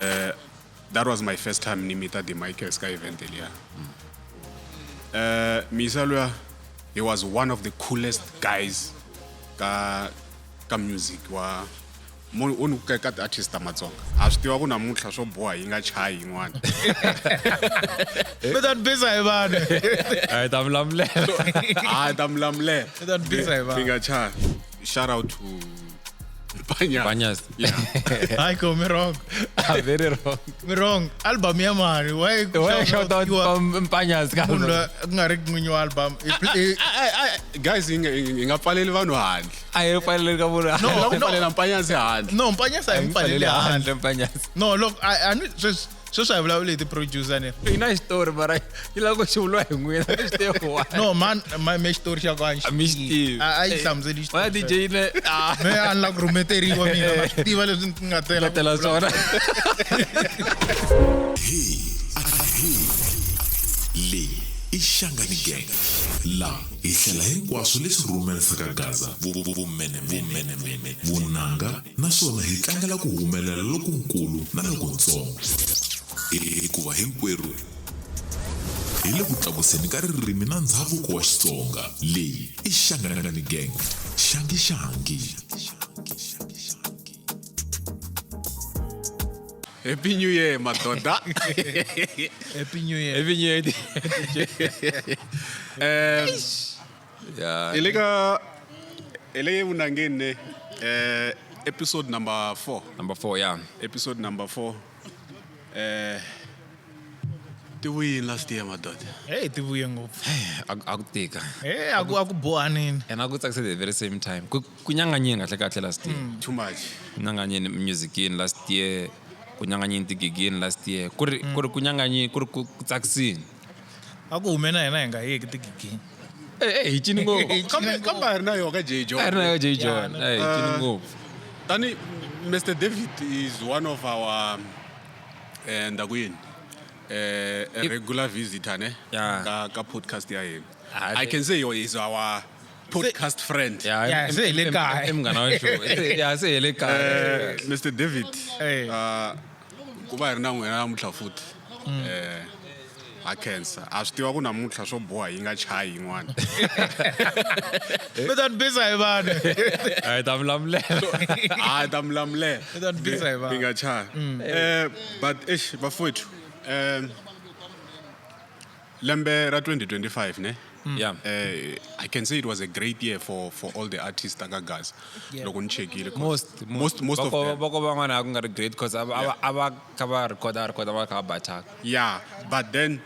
That was my first time ni meeta The Michaels ka event liya. Misa luya, he was one of the coolest guys ka music wa munhu u ni ka ka ti-artist ta Matsonga. Ha swi tiva ku namuntlha swo boha yi nga chayi yin'wana. Mi ta ni bisa hi vanhu. A hi ta mulamulela. A ta mulamulela. Mi ta ni bisa hi vanhu. Mi nga chayi. Shout out to Panyas. Panyas. Yeah. Hayi ko mi wrong. Ah, very wrong. Mi wrong. Album ya mani. Why Why shout out Mpanyas ka munhu loyi ku nga ri n'winyi wa album? Guys, hi nga pfaleli vanhu handle. A hi pfaleli ka munhu. No, Hi no. pfalela Mpanyas handle. No, Mpanyas a hi n'wi pfaleli handle. Mpanyas. No, look, a ni sweswi sweswi a hi vulavuli hi ti-producer ni. Yi na xitori mara yi lava ku xi vuriwa hi n'wina mi xi tivi why. No, man, me xitori xa ko a ni xi A mi xi tivi. A yi hlamuseli Why xitori. DJ ne ah Me a ni lava ku rhumeteriwa mina, ma swi tiva leswi ni nga tela. tela swona. Hey, hey, leyi i Shangani Gang. La hi hlela hinkwaswo leswi rhumerisaka Gaza, vumenemene, vunanga naswona hi tlangela ku humelela lokunkulu na lokuntsongo. Hikuva hinkwerhu hi le ku tlakuseni ka ririmi na ndzhavuko wa Xitsonga. Leyi i Shangani Gang. Xangi xangi. Happy New Year, madoda. Happy New Year. Happy New Year. Yeah. Hi le ka hi le vunangeni ne episode number 4. Number 4, yeah. Episode number 4. Ti vuyini last year, madoda? Hey, ti vuye ngopfu. A ku tika. Hey, a ku bohanini. And a ku tsakisa at the very same time. Ku nyanganyini kahle kahle last year. Too much. Ku nyanganyini musicini last year. Ku nyanganyini tigigini last year. Ku ri ku ri ku nyanganyini ku ri ku tsakisini. A ku hume na hina hi nga yeki tigigini. Eh, hi cini ngopfu. Kambe a hi ri na yoho ka J John. A hi ri na yoho J John. Eh, hi cini ngopfu. Tani Mr David is one of our ndaku yini? A regular visitor ne? Yeah. Ka podcast ya hina. Ah, I can say he is our podcast friend. Yeah, Yeah, se hi le kaya. I munghana wa xo. Yeah, se hi le kaya. Mr David, Hey. ku va hi ri na n'wina namuntlha futhi. Ha khensa. A swi tiva ku namuntlha swo boha yi nga chayi yin'wana. Mi ta ni bisa hi vanhu. A hi ta mulamulela. A hi ta mulamulela. Mi ta ni bisa hi vanhu. Mi nga chayi. But eish bafowethu, lembe ra 2025 ne? Yeah. I can say it was a great year for all the artists ka Gaza. Yeah. Loko ni chekile. Most most of them. Voko van'wana a ku nga ri great because a va kha va record va kha va ba thyaka. Yeah, but then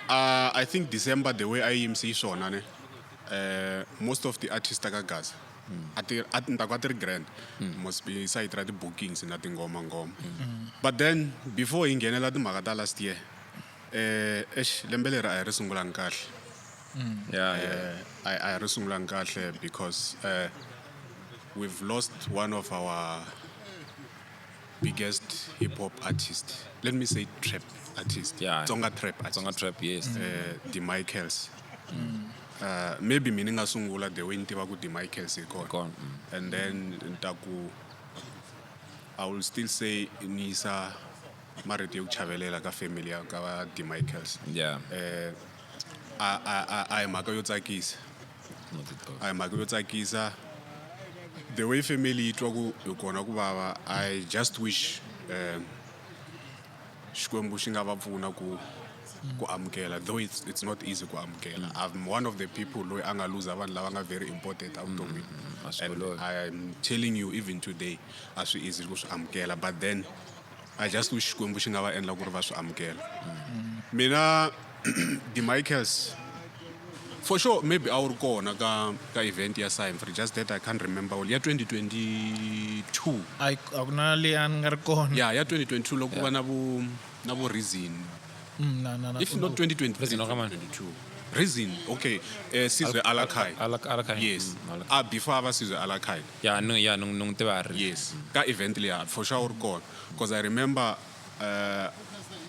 I think December the way I yimise xiswona ne. Most of the artists ka Gaza a ti a ni ta ku a ti ri grand. Must be site ra ti-bookings na tingoma ngoma. But then before hi nghenela timhaka ta last year, eish lembe leri a hi ri sungulangi kahle. Yeah, yeah. A hi ri sungulangi kahle because we've lost one of our biggest hip hop artists. Let me say trap artist. Yeah. Tsonga trap artist. Tsonga trap, yes. The Michaels. Maybe mina nga sungula the way ni tiva ku The Michaels hi kona. Kona. And then ni ta ku I will still say ni yisa marito yo chavelela ka family ya ka va The Michaels. Yeah. A hi mhaka yo tsakisa. Not at all. A hi mhaka yo tsakisa. The way family yi twa ku hi kona ku vava, I just wish Xikwembu xi nga va pfuna ku amukela, though it's not easy ku amukela. I'm one of the people loyi a nga lose vanhu lava nga very important evuton'wini. A swi And olovi. I'm telling you even today a swi easy ku swi amukela, but then I just wish Xikwembu xi nga va endla ku ri va swi amukela. Mina The Michaels for sure maybe a wu ri kona ka event ya Symphony, just that I can't remember ya 2022. A ku na leyi a ni nga ri kona. Yeah, ya 2022 loko ku va na vo Reason. Na, na, na. If not 2023, Reason wa ka mani? 2022. Reason, okay. Sizwe Alakai. Alakai. Yes. Alakai. Before ava Sizwe Alakai. Yeah, no, yeah, no, no, tiva ri. Yes. Ka event liya for sure ri kona. Because I remember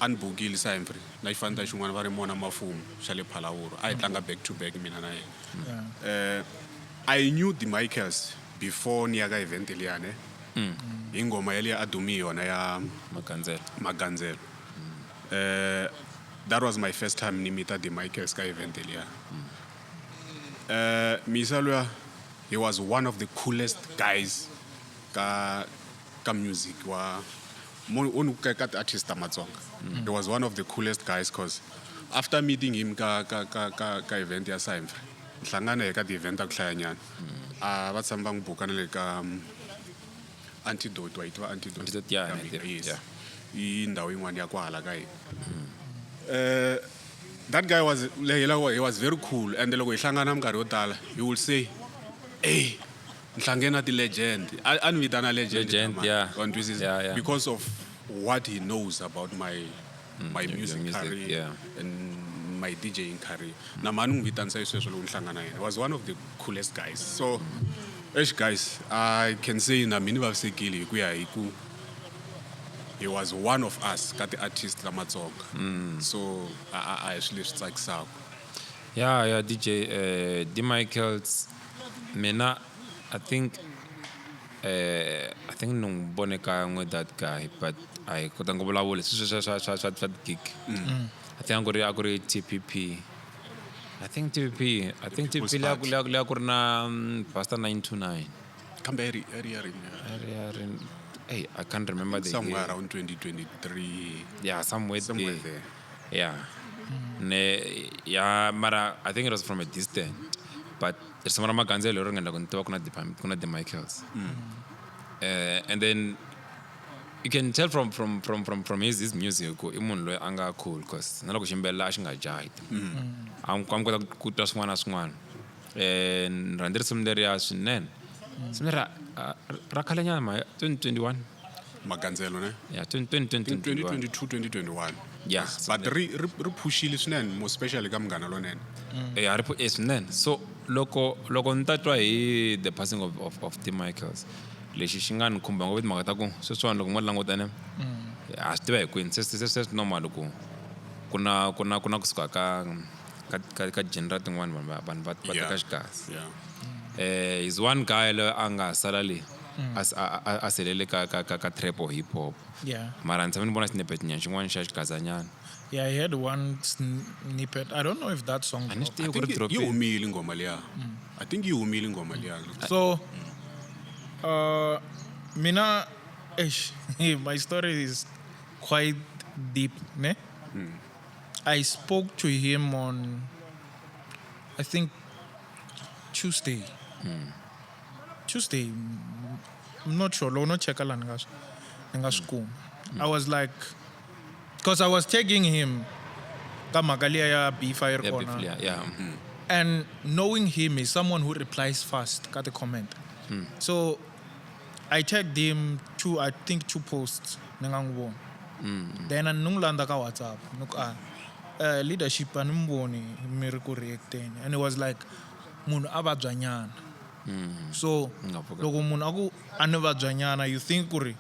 unbookile Symphony. Na xifaniso xin'wana va ri Mona Mafumu xa le Phalaborwa. A hi tlanga back to back mina na yena. Yeah. I knew The Michaels before ni ya ka event liya ne. Hi nghoma yaliya a dumi yona ya Magandzelo. Magandzelo. That was my first time ni meeta D Michaels ka event liya. Misa luya, he was one of the coolest guys ka music wa mo o ni ka ti-artist ta Matsonga. He was one of the coolest guys, cause after meeting him ka event ya Saimfre, hlangana hi ka ti-event ta ku hlayanyana. A va tshama va n'wi buka na le ka Antidote, wa yi tiva Antidote? Antidote, yeah, Ka ni Mika, tiva, yes. yeah. I ndhawu yin'wana ya kwahala ka hina. That guy was like, he was very cool, and loko hi hlangana minkarhi yo tala, he will say, "Hey, ni hlangene na ti-legend." A ni vitana legend, Legend, man. yeah. Wa ni twisisa? Yeah. Because of what he knows about my your music music, career yeah. and my DJing career. Na mhani n'wi vitanisa sweswo loko ni hlangana na yena. He was one of the coolest guys. So, eish guys, I can say na mina ni vavisekile hi ku ya hi ku he was one of us ka ti-artist ta Matsonga. So a hi swilo leswi tsakisaka. Yeah, DJ D Michaels, mina I think ni n'wi vone kan'we that guy, but a hi kotanga ku vulavula sweswi swa gig. I think a ku ri TPP. I think TPP, I think People's TPP liya Party. liya ku ri na Buster 929. Kambe eri ya rini? Ri ya ri- Hey, I can't remember the Somewhere year. around 2023. Yeah, somewhere, Somewhere there. there. Yeah. Ne, yeah, mara I think it was from a distance. But risimu ra Magandzelo ri nga endla ku ni tiva ku na The Michaels. And then you can tell from his music ku i munhu loyi a nga cool, cause na loko xiyimbelela a xi nga jahi. A n'wi kota ku twa swin'wana na swin'wana. Ni rhandza risimu leriya swinene. Risimu leriya ra khalenyana ma 2021. Magandzelo ne? Yeah, 2021. 2022, 2021. Yeah. But ri phushile swinene, more especially ka Munghana Lonene. Yeah, ri swinene. So loko ni ta twa hi the passing of D Michaels, lexi xi nga ni khumba ngopfu timhaka ta ku sweswiwani loko mo langutane ha swi tiva hi kwini se swi normal ku ku na kusuka ka genre tin'wani vanhu va teka xigasi. Is one guy loyi a nga sala le a selele ka trap or hip hop. Mara ni tshame ni vona snippet nyana xin'wana xa xigazanyana. Yeah, I heard one snippet. I don't know if that song A ni swi dropped. tivi I ku ri think yi dropile. humile nghoma liya. I think yi humile nghoma liya. So, mina, eish, my story is quite deep, ne? I spoke to him on, I think, Tuesday. Tuesday, I'm not sure. Loko no cheka la ni nga swi kuma. I was like, because I was tagging him ka mhaka liya ya beef a yi ri Yeah, kona. beef liya, yeah. And knowing him is someone who replies fast, got the comment. So I tagged him two, I think two posts. Ni nga n'wi voni. Then ni n'wi landza ka WhatsApp. Ni ku, ah, leadership a ni mi voni mi ri ku reacteni. And he was like, munhu a vabya nyana. So Nga pfuka. loko munhu a ku a ni vabya nyana, you think ku ri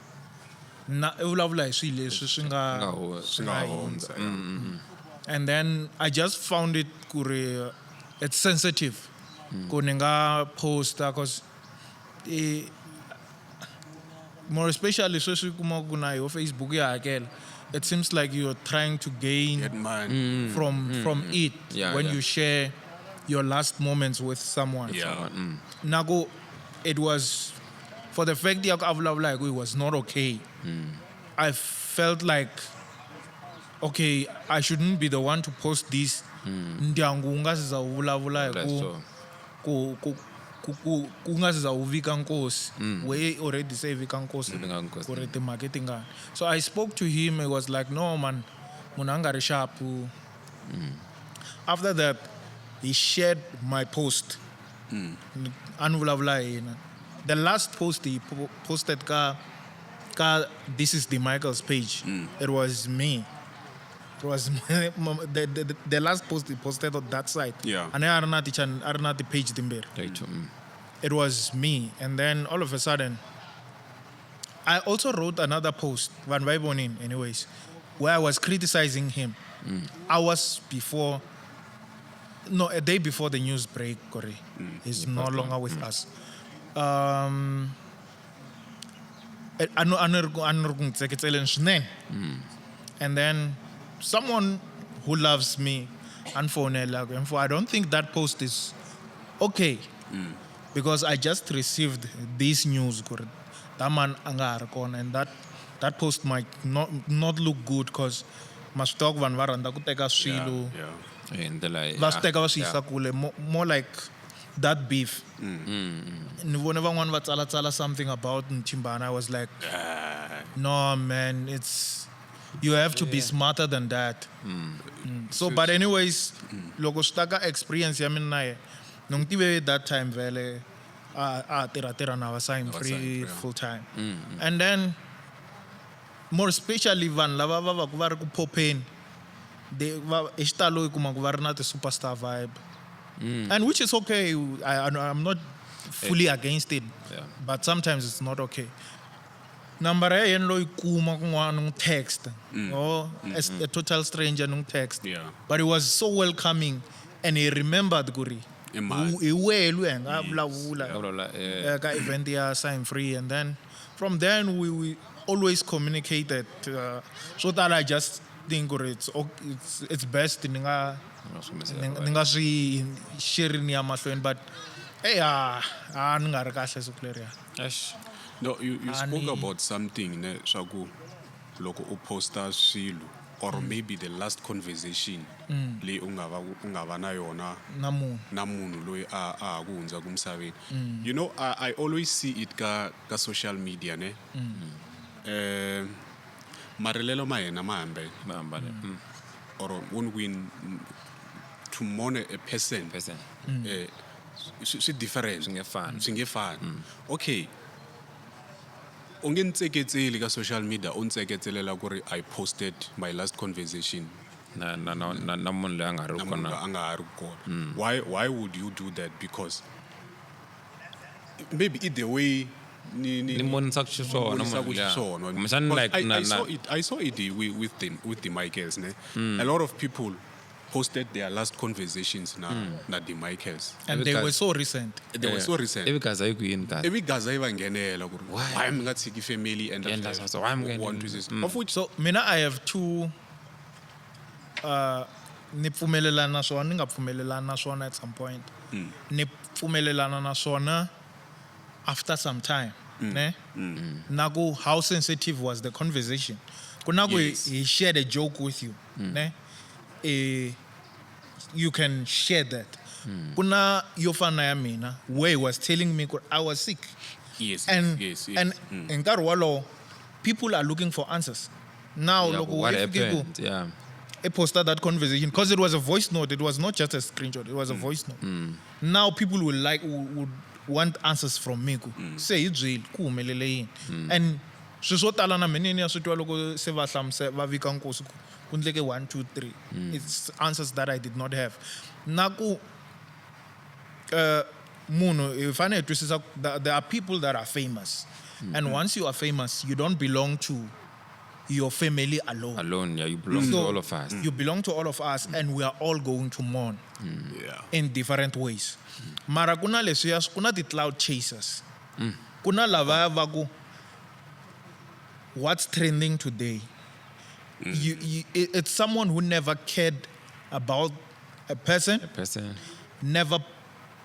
na i vulavula hi swilo leswi swi nga Nga Swi nga hundza. And then I just found it kuri it's sensitive ku ni nga posta, cause more especially sweswi kuma ku na yo Facebook ya hakela, it seems like you're trying to gain Get man. from it when you share your last moments with someone. Naku it was for the fact ya ku a vulavula hi ku it was not okay, I felt like, okay, I shouldn't be the one to post this, ndyangu wu nga se za wu vulavula hi ku So ku nga se za wu vika nkosi, we already se vika nkosi Vika nkosi. ku ri timhaka tingani. So I spoke to him, he was like, no man, munhu a nga ri xapu. After that he shared my post a ni vulavula hi yena. The last post he posted ka This Is The Michaels page, it was me. It was the last post he posted on that side. A ni a ri na a ri na ti-page timbirhi. Right. It was me. And then all of a sudden I also wrote another post, vanhu va yi vonile anyways, where I was criticizing him. Hours before, no, a day before the news break, kore he's no longer with us. A ni ri ku n'wi tseketseleni swinene. And then someone who loves me a ni fonela ku, "Mfo, I don't think that post is okay because I just received this news ku ri that man a nga ha ri kona, and that post might not look good because ma swi tiva ku vanhu va rhandza ku teka swilo Yeah. Hi ndlela va swi teka va swi yisa kule, more like that beef. Ni vone van'wani va tsalatsala something about Nchimbana. I was like, no man, it's you have to be smarter than that. So but anyways, loko swi ta ka experience ya mina na yena, ni n'wi tive that time vele a tirha na va sign Va free sign free, yeah. full time. And then more especially vanhu lava va va ku va ri ku popheni, they va hi xitalo i kuma ku va ri na ti-superstar vibe, and which is okay. I'm not fully against it, but sometimes it's not okay. Nambara ya yena loyi kuma kun'wana n'wi text or a total stranger n'wi text, but he was so welcoming and he remembered ku ri I mani. Hi wehe luya hi nga vulavula Vulavula, ka event ya Sign Free. And then from then we always communicated. Swo tala I just think ku ri it's best ni nga ni nga swi share ni ya mahlweni, but hey, a ni nga ri kahle siku leriya. Eish. No, you spoke Ani- about something ne swa ku loko u posta swilo or maybe the last conversation leyi u nga va na yona na munhu na munhu loyi a ha ku hundzaka misaveni. I always see it ka social media ne. Marilelo ma hina ma hambene. Ma hambane. Or when we to mourn a person, Person. Swi different. Swi nge fani. Swi nge fani. Okay, u nge ni tseketseli ka social media, u ni tseketselela ku ri I posted my last conversation na munhu loyi a nga ri na munhu kona. Loyi a nga ha ri kona. Why would you do that? Because maybe either way ni Ni monisaka xiswona vonisaka munhu luya. xiswona. Kumbexana Because like I saw it I saw it with the Michaels ne. A lot of people posted their last conversations na the Michaels. And they were so recent. They were so recent. Ivi gaza yi ku yini kahle? Ivi gaza yi va nghenela ku ri why mi nga tshiki family and Endla so, why mi nga One twisisa. Of which So mina I have two, ni pfumelelana na swona, ni nga pfumelelani na swona at some point. Ni pfumelelana na swona after some time ne, na ku how sensitive was the conversation. Ku na ku he shared a joke with you ne, you can share that. Ku na yo fana ya mina where he was telling me ku I was sick and and hi nkarhi wolowo people are looking for answers now. Yeah, Loko what if ke ku happened? Yeah. I posted that conversation because it was a voice note. It was not just a screenshot. It was a voice note. Now people will like would want answers from me. Ku se hi byeli ku humelele yini, and swilo swo tala na mina ni ya swi twa loko se va hlamusela va vika nkosi ku ndleke 1 2 3. It's answers that I did not have. Na ku munhu hi fanele hi twisisa ku there are people that are famous, and once you are famous, you don't belong to your family alone. Alone, yeah, you belong to So, all of us. You belong to all of us, and we are all going to mourn in different ways. Mara ku na leswiya, ku na ti-cloud chasers. Ku na lavaya va ku what's trending today. It's someone who never cared about a person, A person. Never,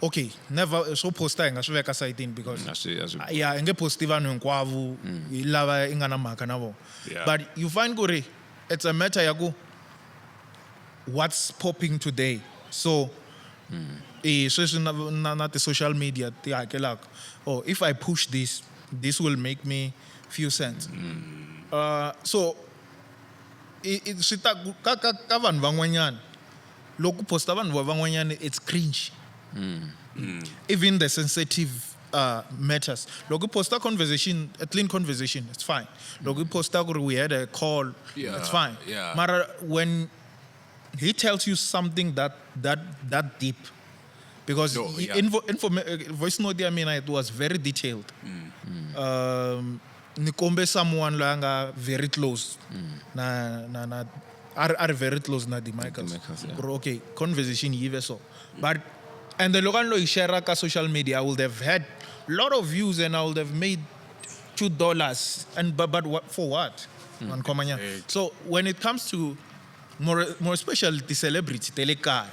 okay, never swo posta hi nga swi veka sayitini because A swi yeah, i nge posti vanhu hinkwavo hi lava i nga na mhaka na vona. But you find ku ri it's a matter ya ku what's popping today. So sweswi na ti-social media ti hakelaka, oh, if I push this, this will make me few cents. So swi ta ka vanhu van'wanyana, loko ku posta vanhu va van'wanyana, it's cringe. Even the sensitive matters, loko u posta conversation, a clean conversation, it's fine. Loko u posta ku ri we had a call, it's fine. Mara when he tells you something that deep, because No, yeah. Voice note ya mina, it was very detailed. Ni kombe someone loyi a nga very close na a ri very close na the Michaels. Michaels, yeah. Ku ri, okay, conversation yi ve so, but and then loko a ni lo yi share ka social media, I would have had lot of views and I would have made $2 and but what, for what? Man khomanya. So when it comes to more especially the celebrity ta le kaya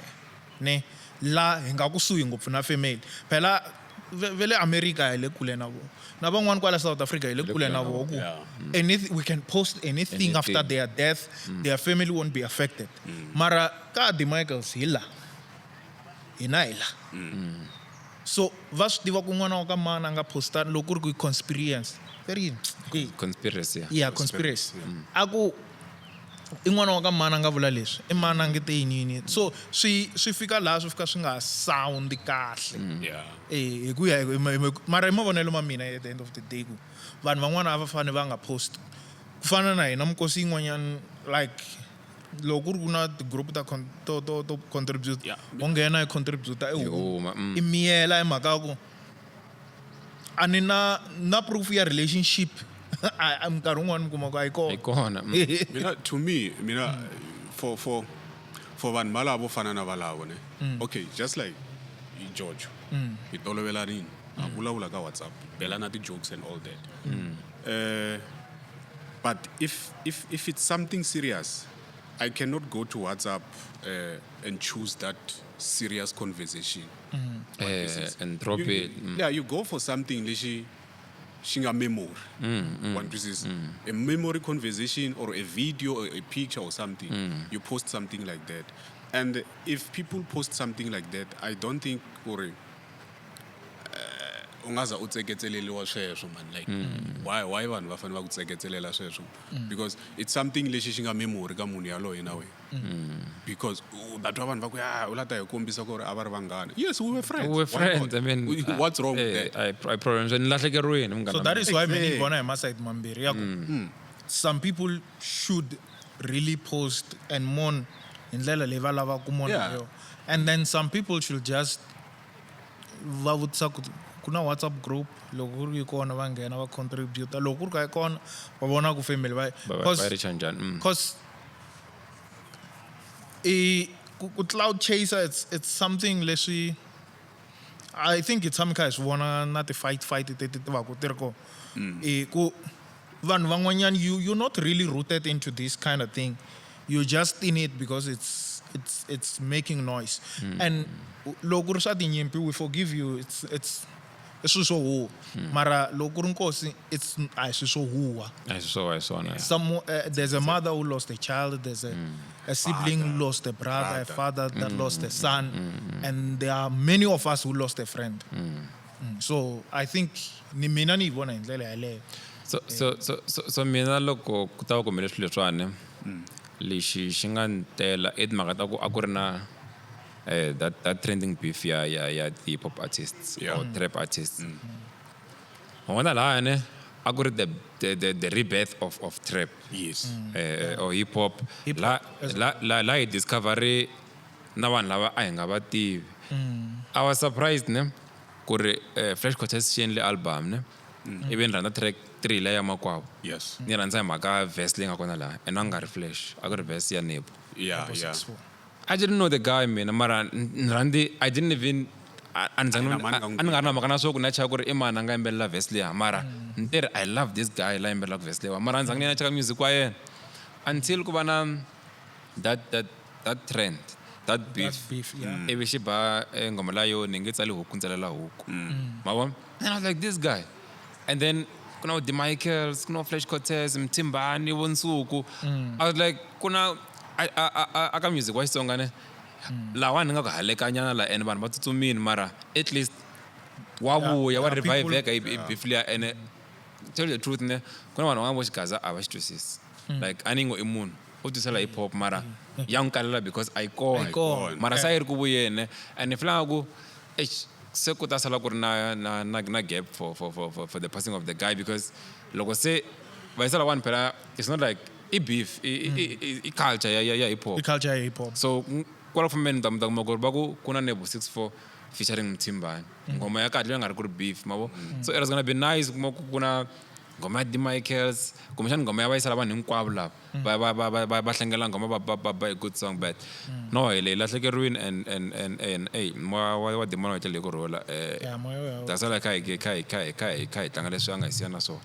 ne la hi nga kusuhi ngopfu na family phela ve le America hi le kule na vona na van'wani kwala South Africa hi le kule na vona ku anything we can post anything after Anything. their death, their family won't be affected. Mara ka the Michaels hi la hina hi la so va swi tiva ku n'wana wa ka mani a nga posta loko ku ri ku i conspiracy ve ri yini? Eh, Conspiracy. Yeah. yeah conspiracy a ku i n'wana wa ka mani a nga vula leswi i mani a nge te yini yini so swi fika laha swi fika swi nga sound kahle. Eh, hi ku ya mara i mavonelo ma mina at the end of the day ku vanhu van'wana a va fanele va nga post ku fana na hina minkosi yin'wanyana like loko ku ri ku na ti-group ta to contribute u nghena i contribute i Hi huma huma, mm. i miyela hi mhaka ya ku a ni na proof ya relationship. Minkarhi wun'wani mi kuma ku a yi kona. Yi kona. Mina, to me, mina, for vanhu valavo fana na valavo ne, okay, just like George, hi tolovelanini a vulavula ka WhatsApp, belana ti-jokes and all that. But if it's something serious, I cannot go to WhatsApp and choose that serious conversation. And drop it. Yeah, you go for something lexi xi nga memory. Wa twisisa? A memory conversation or a video or a picture or something. You post something like that. And if people post something like that, I don't think or u nga za u tseketseleriwa sweswo man, like why vanhu va fanele va ku tseketselela sweswo, because it's something lexi xi nga memory ka munhu yaloye na wena, because u ta twa vanhu va ku ya u la ta hi kombisa ku ri a va ri vanghana. Yes, we were friends. We were Why friends. not? I mean, What's wrong with that? I problem. So ni lahlekeriwile munghana. So that is why many Exactly. vona hi maside mambirhi ya ku some people should really post and mourn hi ndlela leyi va lavaka ku mourn hi yona, and then some people should just va vutisa ku ku na WhatsApp group loko ku ri yi kona va nghena va contribute loko ku ri ka yi kona va vona ku family va Va reach njhani? Cause i ku cloud chaser, it's something leswi I think hi tshame kha hi swi vona na ti fight teti ti va ku ti ri kona i ku vanhu van'wanyana you're not really rooted into this kind of thing, you're just in it because it's making noise. And loko ku ri swa tinyimpi, we forgive you, it's i swilo swo huwa, mara loko ku ri nkosi it's a hi swilo swo huwa. A hi swo hi swona. Yeah. There's a mother who lost a child, there's a sibling who lost a brother, a father that lost a son, and there are many of us who lost a friend. So I think ni mina ni yi vona hi ndlela yaleyo. So mina loko ku ta va ku humelele swilo leswiwani lexi xi nga ni tela i timhaka ta ku a ku ri na that trending beef ya hip hop artists or trap artists. Wona lahaya ne a ku ri the rebirth of trap. Or hip hop. Hip La hop. la hi discovery na vanhu lava a hi nga va tivi. I was surprised ne ku ri Flash Cortez xi endle album ne. Ivi ni rhandza track 3 leya makwavo. Ni rhandza hi mhaka verse leyi nga kona laha and a nga ri Flash, a ku ri verse ya Nebo. Yeah. Six, four. I didn't know the guy mina mara ni rhandzi I didn't even a ni zangi Na mani nga n'wi a ni nga ri na mhaka na swo ku na chava ku ri i mani a nga yimbelela verse liya mara ni te ri I love this guy la yimbelelaka verse leyiwa mara a ni zangi ni ya cheka music wa yena until ku va na that trend, that beef. That beef, yeah. Ivi xi ba nghoma la yo ni nge tsali huku ni tsalela huku ma vona, and I was like, this guy, and then ku na D Michaels, ku na Flash Cortez, Mthimbani, vo Nsuku. I was like, ku na a ka music wa Xitsonga ne lawa ni nga ku halekanyana la and vanhu va tsutsumile mara at least wa vuya wa Yeah, people- reviveka i beef liya. And tell you the truth ne ku na vanhu van'wana vo xigaza a va xi twisisi, like a ni ngo i munhu u twisela hip hop mara ya n'wi kalela because a yi kona. A yi kona. Mara se a yi ri ku vuyeni and ni filanga ku eish, se ku ta sala ku ri na gap for the passing of the guy because loko se va yisa lawani phela it's not like i beef i culture ya hip hop. I culture ya hip hop. So kwala ku fambeni mi ta kuma ku ri va ku ku na Nebo 64 featuring Mthimbani, nghoma ya kahle leyi nga ri ku ri beef ma vo. So it was gonna be nice kuma ku na Nghoma ya D Michaels kumbexani nghoma ya vayisela vanhu hinkwavo lava va va va va va va hlengela nghoma va ba ba ba a good song, but no, hi leyi lahlekeriwini and ey, moya wa demon wa tlhela hi ku rhula. Yeah, moya wa- Ta sala kha hi kha hi kha hi kha hi kha hi tlanga leswi a nga hi siya na swona.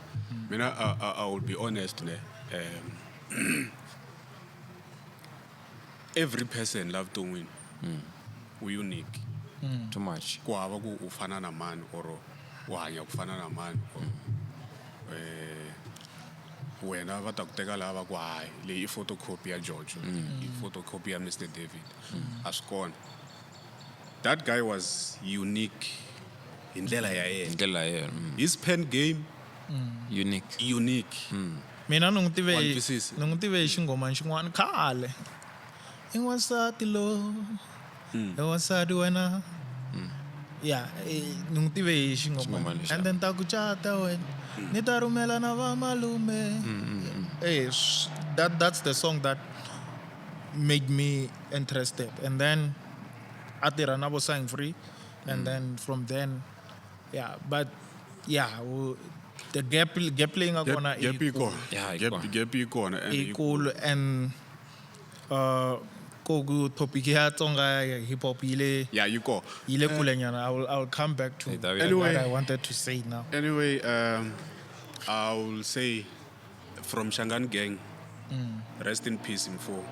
Mina I will be honest ne. Every person la vuton'wini u unique. Too much. Ku hava ku u fana na mani or u hanya ku fana na mani or wena va ta ku teka laha va ku hayi leyi i photocopy ya George, i photocopy ya Mr David. A swi kona. That guy was unique hi ndlela ya Hi yena. ndlela ya yena. His pen game Unique. Unique. Mina ni n'wi tive Wa twisisa? ni n'wi tive hi xinghomani xin'wana khale, i wansati lo, i wansati wena. Ya, ni n'wi tive hi xinghomani. Xinghomani lexiya. And then ta ku cata wena, ni ta rhumela na vamalume. That's the song that made me interested, and then a tirha na vo Sign Free, and then from then, yeah, but yeah, the gap leyi nga kona i Gap yi kona. Yeah, yi kona. Gap yi kona and i kulu, and ko ku topic ya Tsonga ya hip hop yi le Yeah, yi kona. yi le kule nyana. I will come back to Hey, David. Anyway. what I wanted to say now. Anyway, I will say from Shangaan Gang, rest in peace Mfo.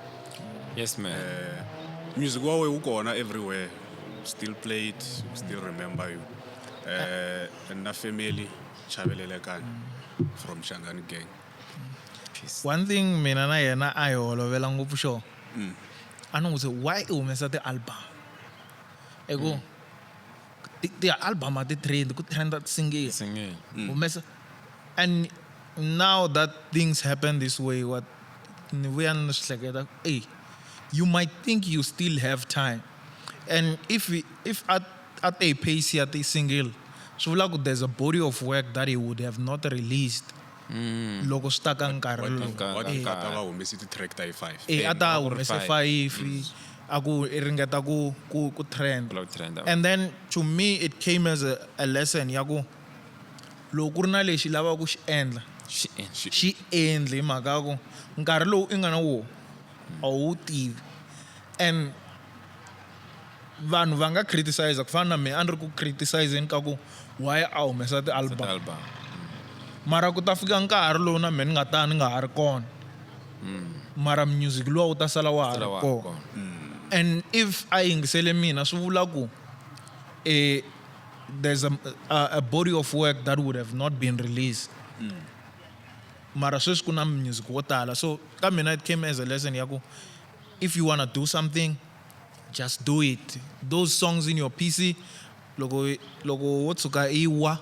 Yes, man. Music wa wena wu kona everywhere. Still play it, still remember you. And na family chavelelekani from Shangaan Gang. Peace. One thing mina na yena a hi holovela ngopfu xona, a ni n'wi se why i humesa ti-album, i ku ti-album a ti trend, ku trenda single. Singing. Humesa. And now that things happen this way, what ni vuya ni swi hleketa, ey, you might think you still have time, and if at a pace ya ti-single, swi vula ku there's a body of work that he would have not released loko swi ta ka nkarhi lowu. What Nkarhi. if a ta va humesi ti-track ta yi 5? Eh, a ta A ku ri humese five. five, a ku i ringeta ku trend. Ku lava ku trend. And then to me it came as a lesson ya ku loko ku ri na lexi lavaka ku xi endla, Xi endla. xi endli, hi mhaka ya ku nkarhi lowu i nga na wona a wu tivi. And vanhu va nga criticize, ku fana na mina a ni ri ku criticizeni ka ku why a humesa ti-album. Album. Mara ku ta fika nkarhi lowu na mina ni nga ta ni nga ha ri kona, mara music luwa wu ta sala wa ha ri Sala wa ha ri kona. kona. And if a yingisele mina, swi vula ku there's a body of work that would have not been released. Mara sweswi ku na music wo tala, so ka mina it came as a lesson ya ku if you wanna do something, just do it. Those songs in your PC, loko wo tshuka i wa,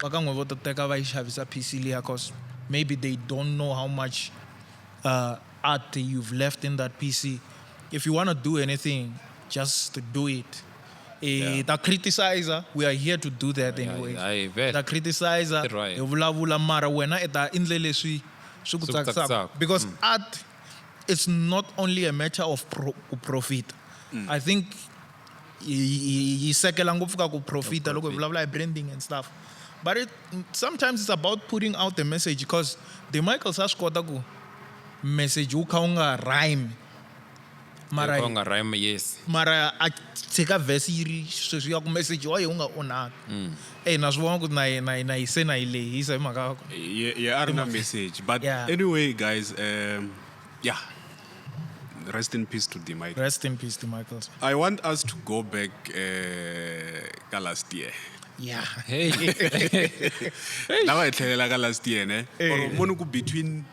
va ka n'we vo ta teka va yi xavisa PC liya, cause maybe they don't know how much art you've left in that PC. If you want to do anything, just do it. Ta criticizer, we are here to do that anyway. Hayi, vele. Ta criticizer, Right. hi vulavula, mara wena i ta endle leswi swi ku Swi ku tsakisaka. tsakisaka. Because art is not only a matter of ku profit. I think yi sekela ngopfu ka ku profita loko hi vulavula hi branding and stuff. But sometimes it's about putting out the message, because the Michaels a swi kota ku message wu kha wu nga rhyme. Mara Wu kha wu nga rhyme, yes. Mara a tshika verse yi ri sweswi ya ku message wa yena wu nga onhaki. Eh, na swi vona ku na yi se na yi lehisa hi mhaka ya ku Ye a ri na message, but anyway guys, yeah, rest in peace to the Michaels. Rest in peace to Michaels. I want us to go back ka last year. Yeah. Hey. Lava hi tlhelela ka last year ne, or moni ku between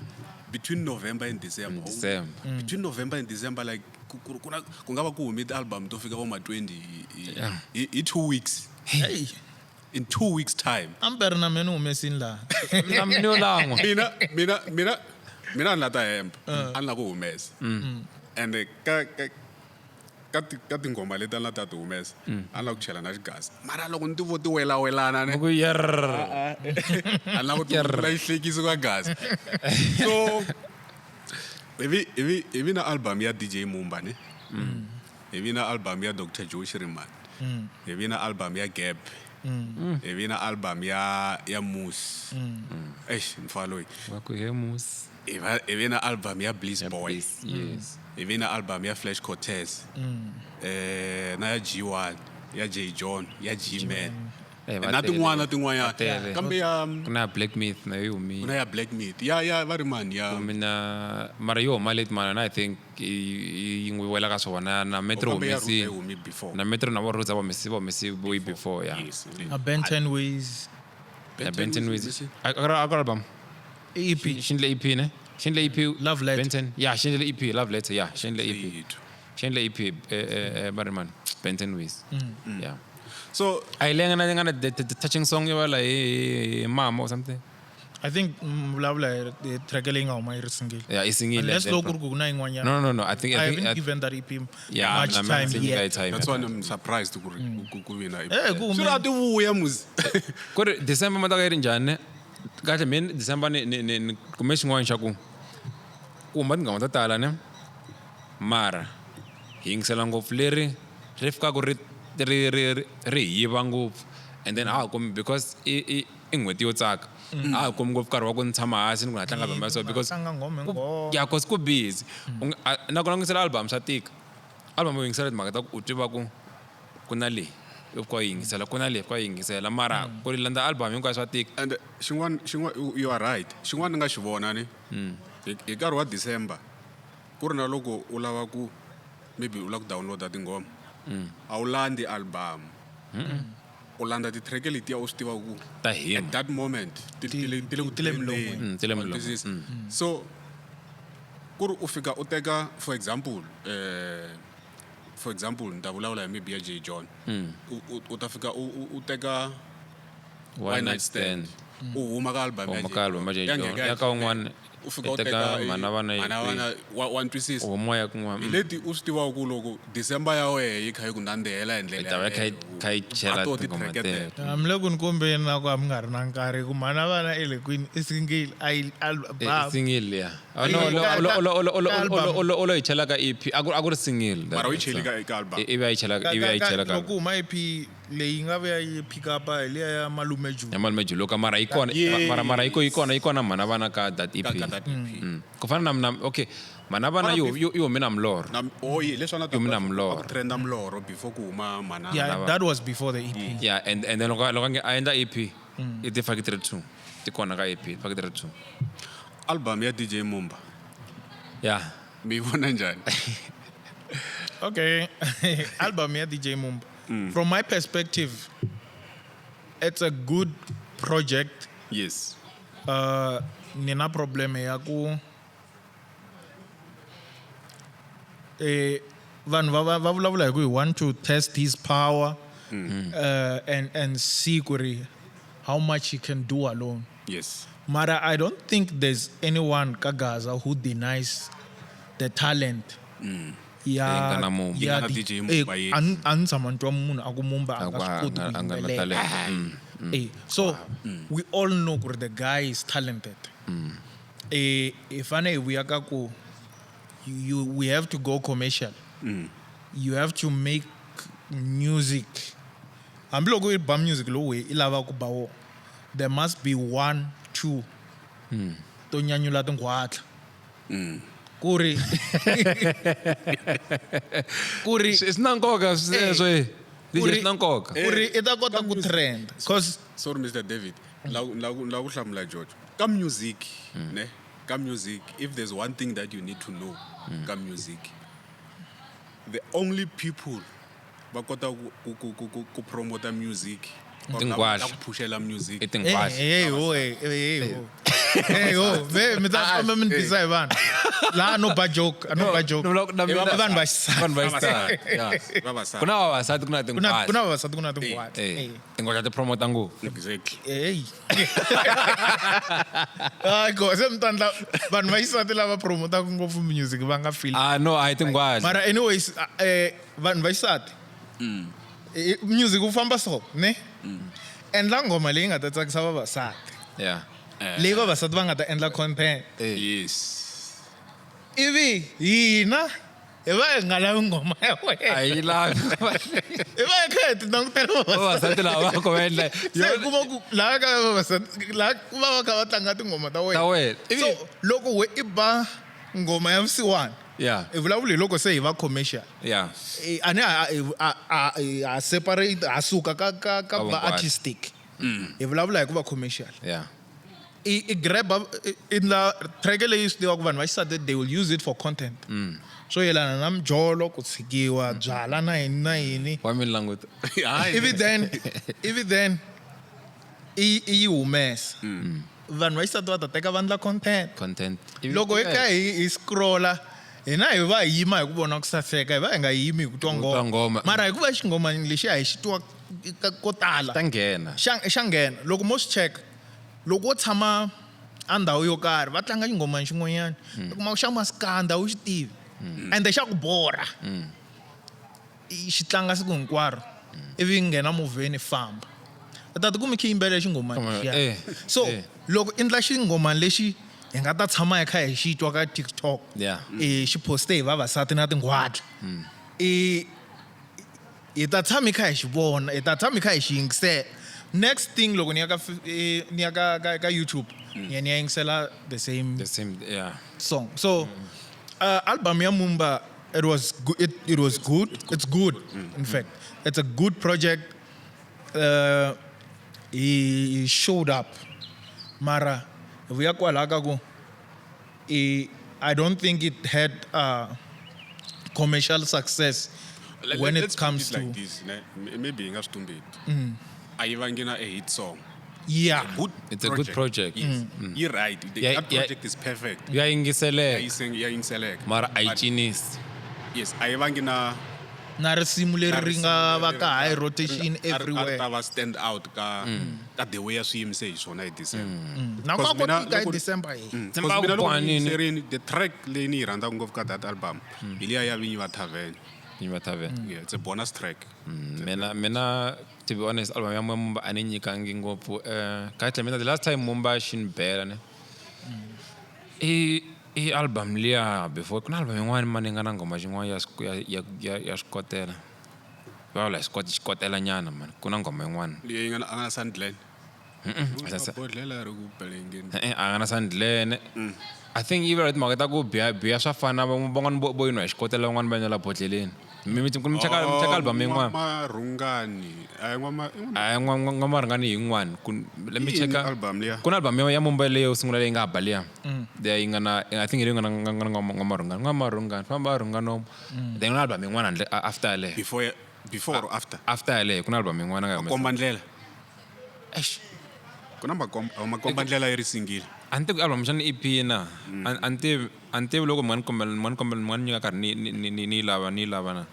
November and December. December. Between November and December, like ku nga va ku hume ti-album to fika vo ma 20 hi 2 weeks. Hey. In 2 weeks time. Ampere na mina ni humesini laha. Na mina yo lan'wa. Mina a ni la ta hemba. A ni la ku humesa. And ka tinghoma leti a ni la ta ti humesa, a ni la ku chela na xigaza. Mara loko ni ti vo ti welawelana ne. Ku yerr. A ni la ku ti vula yi hlekisi ka gaza. So hi vi na album ya DJ Mumba ne. Hi vi na album ya Dr. Joe Shirimani. Hi vi na album ya Gap. Hi vi na album ya Moose. Eish, mfana loyi. Va ku he Moose. Hi vi na album ya Bliss Ya Boy. Bliss, yes. Hi vi na album ya Flash Cortez. Na ya G1, ya J John, ya G Man. Eh, va Na tele. tin'wana tin'wanyana. Va tele. Kambe ya Ku na ya Black Myth na yo yi humile. Ku na ya Black Myth. Ya va ri mani ya Mina mara yi huma late mara na I think yi n'wi wela ka swona na Metro Kambe ya humesi. Roots yi humi before. Na Metro na vo Roots va humesi va humesi way before ya. Yes. A Ben 10 Ways. Ya Ben 10 Ways. Humesi. A ku album. EP. Xi endle EP ne? Xi endle EP. Love Letter. Ben 10. Yeah, xi endle EP Love Letter. Yeah, xi endle EP. Yithu. Xi endle EP va ri mani? Ben 10 Ways. Yeah. So A yi leyi nga na the touching song yo vala hi mama or something. I think vulavula hi track leyi nga huma yi ri single. Yeah, i single. Unless loko ku ri ku na yin'wanyana. No, no, no. I I think haven't given that EP yeah, much na mina time se nyika yet. time. That's why I'm surprised ku ri ku vi na EP. Eh, ku Swi ri a ti vuya muzi. Ku ri December ma ta ka yi ri njhani ne? Kahle mina December ni kume xin'wana xa ku huma tinghoma to tala ne? Mara hi yingisela ngopfu leri ri fikaka ri hi yiva ngopfu and then a ha kumi because i n'hweti yo tsaka. A ha kumi ngopfu nkarhi wa ku ni tshama hansi ni ku na tlanga album ya so because Tlanga nghoma hinkwayo. yeah, cause ku busy. Nakona ku yingisela album swa tika. Album u yingisela timhaka ta ku u tiva ku na leyi u fika u yingisela, ku na leyi u fika u yingisela, mara ku ri landza album hinkwayo swa tika. And xin'wana you are right. Xin'wana ni nga xi vona ni. Hi nkarhi wa December ku ri na loko u lava ku maybe u lava ku download-a tinghoma. A wu landzi album. U landza ti-track letiya u swi tivaka ku Ta hima. At that moment, ti le ku Ti le trendeni. milon'weni. Ti le milon'weni. This is So ku ri u fika u teka for example ni ta vulavula hi maybe ya J John. U ta fika u teka One Night Stand. U huma ka album ya Huma J ka album ya J Ya John. nghena Ya ka un'wana U fika i u teka teka Mhana Vana yi Mhana kwihi? Vana, wa ntwisisa. U huma ya kun'wana. Hi leti u swi tivaka ku loko December ya wehe yi kha yi ku nandzihela hi ndlela I ta va yi kha yi- yaleyo, kha yi chela a to tinghoma ti-track teto. teto. A mi le ku ni kombeni na ku a mi nga ri na nkarhi ku mhana vana i le kwini i single a yi Eh, i single ya. Ah, no, Yi- lo- lo yi chela ka EP. A ku ri single. Mara u yi cheli ka album. Ivi a yi chela ivi a yi chela ka loko huma EP leyi nga vuya yi pick up hi liya ya Malume Julu. Ya Malume Julu ka mara yi kona Yes. mara yi kona Mhana Vana ka that EP. Ka that EP. Ku fana na okay, Mhana Vana yi hume na Mlorho. Na, oh, yeah, leswi a na ta Yi hume na Mlorho. a ku trenda Mlorho before ku huma Mhana. Yeah, that was before the EP. Yeah, and then loko a endla EP, i ti Factory 2. Ti kona ka EP, Factory 2. Album ya DJ Mumba. Yeah. Mi vona njhani? Okay. Album ya DJ Mumba. From my perspective, it's a good project. Yes. Ni na problem ya ku vanhu va vulavula hi ku he want to test his power and see ku ri how much he can do alone. Yes. Mara, I don't think there's anyone ka Gaza who denies the talent. Ya, Yi nga na Mumba. Yi nga na DJ Mumba, yes. a ni tshama ni twa munhu a ku Mumba a nga swi A koti ku nga na yimbelela. talent. So we all know ku ri the guy is talented. Hi fanele hi vuya ka ku we have to go commercial. You have to make music. Hambiloko i ba music lowu i lavaka ku ba wona, there must be 1, 2 to nyanyula tinghwatla. Ku ri ku ri Swi na nkoka sweswo, eh. DJ Ku ri swi na nkoka. Ku ri i ta kota ku trend. Cause Sorry Mr. David, la ku hlamula George. Ka music, ne? Ka music, if there's one thing that you need to know, ka music, the only people va kota ku promote music, or Tinghwahla. la ku phushela music. I tinghwahla. Hey, ho, hey, hey, ho. Hey, ho, ve, mi ta famba mi ni bisa hi vanhu. Laha no ba joke, no ba joke. No, no, na mina- Vanhu va xisati. Vanhu va xisati, yeah. Vavasati. Ku na vavasati, ku na Ku na tinghwahla. vavasati, ku na tinghwahla. Eh, tinghwahla ti promota ngopfu. Exactly. Hey. Hayi ko, se mi ta endla vanhu va xisati lava promotaka ngopfu music va nga feel. Ah, no, a hi tinghwahla. Mara anyways, vanhu va xisati. Music wu famba so, ne? Endla nghoma leyi nga ta tsakisa vavasati. Yeah. Leyi vavasati va nga ta endla content. Yes. Ivi hina Hi va hi nga lavi nghoma ya wena. A yi lavi. Hi va hi kha hi ti langutela vavasati lava va ko va endla Se hi kuma ku laha ka vavasati laha ku va va kha va tlanga tinghoma ta wena. Ta wena. So loko we i ba nghoma ya vusiwana Yeah. hi vulavula hi loko se hi va commercial. Yeah. A ni ha separate ha suka ka Ka va vunkwani. artistic. Hi vulavula hi ku va commercial. Yeah. I grab i endla track leyi swi tivaka vanhu va xisati they will use it for content. Swo yelana na mijolo, ku tshikiwa, byala na yini na yini. Wa mi languta. Ivi then i yi humesa. Vanhu va xisati va ta teka va endla content. Content. Loko hi kha hi scrolla hina hi va hi yima hi ku vona ku saseka, hi va hi nga yimi hi ku twa Ku twa nghoma. Mara hikuva xinghomani lexi a hi xi twa ko tala. Ta nghena. Xa nghena. Loko mo swi check, loko wo tshama a ndhawu yo karhi va tlanga xinghomani xin'wanyana, u kuma ku xa maskanda a wu xi tivi. Ende xa ku borha. Xi tlanga siku hinkwaro. Ivi yi nghena movheni famba. U ta tikuma i kha i yimbelela xinghomani Come on, lexiya. So eh. loko i endla xinghomani lexi hi nga ta tshama hi kha hi xi twa ka TikTok. Yeah. Xi poste hi vavasati na tinghwatla. Hi ta tshama hi kha hi xi vona, hi ta tshama hi kha hi xi yingisela. Next thing loko ni ya ka YouTube, ni ya ni ya yingisela the same The same, yeah. song. So, album ya Mumba, it was it was good. It's good. In fact, it's a good project. He showed up. Mara, vuya kwala ka ku, I don't think it had commercial success when it Let's put comes it like to this, ne? Maybe hi nga swi tumbeti. A yi vangi na a hit song. Yeah. Good It's a good project. Yes. Yi right. Yeah, That yeah. project is perfect. Ya yingiseleka. Ya yingiseleka. Mara a yi But cinisi. Yes, a yi vangi na Na risimu leri na ri risimu nga va leri ka high ri rotation a ri everywhere. ta va stand out ka the way ya swi yimise hi swona hi December. Na Because ku mina tika hi loko- December hi. Tshemba Because mina ku loko ni kwanini. yingiserini, the track leyi ni yi rhandzaka ngopfu ka that album hi liya ya vinyi va Tavern. Vinyi va Tavern. Yeah, it's a bonus track. Mina, to be honest, album ya Mumba a ni nyikangi ngopfu. Kahle mina the last time Mumba xi ni bela ne. I album liya before ku na album yin'wana mani nga na nghoma xin'wana ya xikotela. Va vula xikotela nyana mani, ku na nghoma yin'wana. Leyi yi nga na, a nga na Sandland. Mm-mm, a sa- Bodhlela ri ku belengeni. Eh, a nga na Sandland. I think yi vula timhaka ta ku biya swa fana, van'wana vo yinwa hi xikotela, van'wana va nwela bodlheleni. Mi cheka, mi cheka album yin'wana. N'wamarhungani. A hi i n'wa- A N'wamarhungani yin'wana. Ku, let me Yini cheka. album liya? Ku na album ya Mumba leyo sungula leyi nga ba liya. Leyi yi nga na, I think leyi nga na N'wamarhungani. N'wamarhungani, famba rhunga nomu. Then ku na album yin'wana handle, after yaleyo. Before before or after? After yaleyo, ku na album yin'wana nga humesa. Komba ndlela. Eish. Ku na makomba ndlela yi ri single. A ni tivi ku album xana EP na. A ni tivi loko mi nga ni kombela, mi nga ni kombela, mi nga ni nyika nkarhi ni yi lava, ni yi lava na.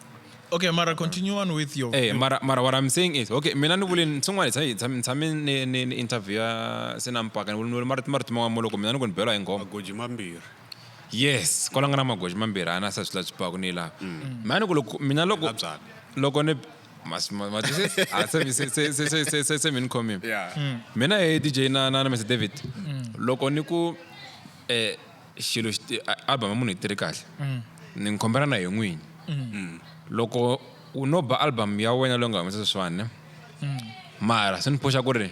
Okay, Mara, continue on with your Mara, what I'm saying is, okay, mina ni vulini swin'wana hi tshame ni interview ya se na mpaka, ni vulini marito man'wana mo loko mina ni ku ni bela hi nghoma. Magoji mambirhi. Yes, kwala nga na magoji mambirhi, a na se swi la swi baku ni yi lava. Mina ni ku loko, mina loko, Na byala. loko ni, mas, ma, ma, se, a, se, se, se, se, se, se, se, se mi ni khomile. Yeah. Mina hi DJ na Mister David, loko ni ku, xilo xi ti, album ya munhu yi tirhi kahle, ni n'wi khombela na hi n'wini. Loko u no ba album ya wena leyi nga humesa sweswiwani, ne? Mara swi ni phuxa ku ri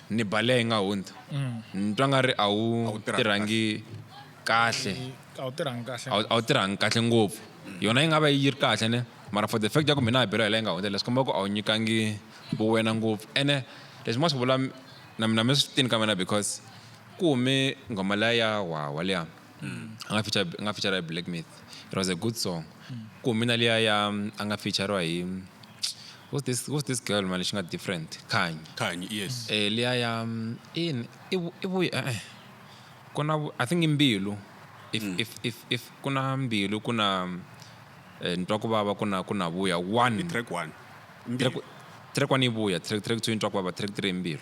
ni ba leyi nga hundza. Ni twa nga ri a wu A wu tirhangi tirhangi kahle. A wu tirhangi kahle. A wu tirhangi kahle ngopfu. Yona yi nga va yi ri kahle ne? Mara for the fact ya ku mina a bela hi leyi nga hundza, leswi komba ku a wu nyikangi vuwena ngopfu. Ene leswi ma swi vula na mina mi swi tini ka mina because ku hume nghoma liya ya Wawa liya. A nga feature, a nga feature hi Black Myth. It was a good song. Ku hume na liya ya, a nga feature-iwa hi, who's this girl man lexi nga different? Khanyi. Khanyi, yes. Liya ya, ini, i vuyi, eh, eh. Ku na I think i Mbilu. If ku na Mbilu, ku na, Ntwa ku vava, ku na Vuya. One. I track 1. Track, track 1 i Vuya, track 2 i Ntwa ku vava, track 3 i Mbilu.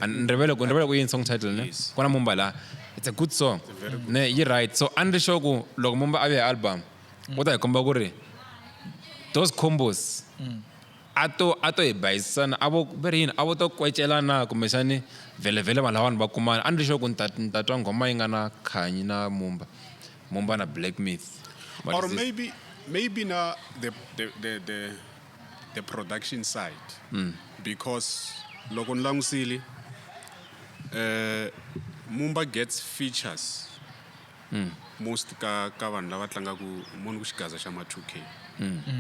And ni rivele ku yini song title ne? Yes. Ku na Mumba la. It's a good song. It's a very good Ne, yi right. So a ni ri sure ku loko Mumba a vuya hi album, u ta hi komba ku ri those combos a to hi bayisana, a vo, va ri yini, a vo to kwecelana kumbexani vhele vhele vanhu lavawani va kumana. A ni ri sure ku ni ta twa nghoma yi nga na Khanyi na Mumba, Mumba na Black Myth. But Or is it maybe Maybe na the production side, because loko ni langusile, Mumba gets features most ka vanhu lava tlangaku moni ku xigaza xa ma 2K.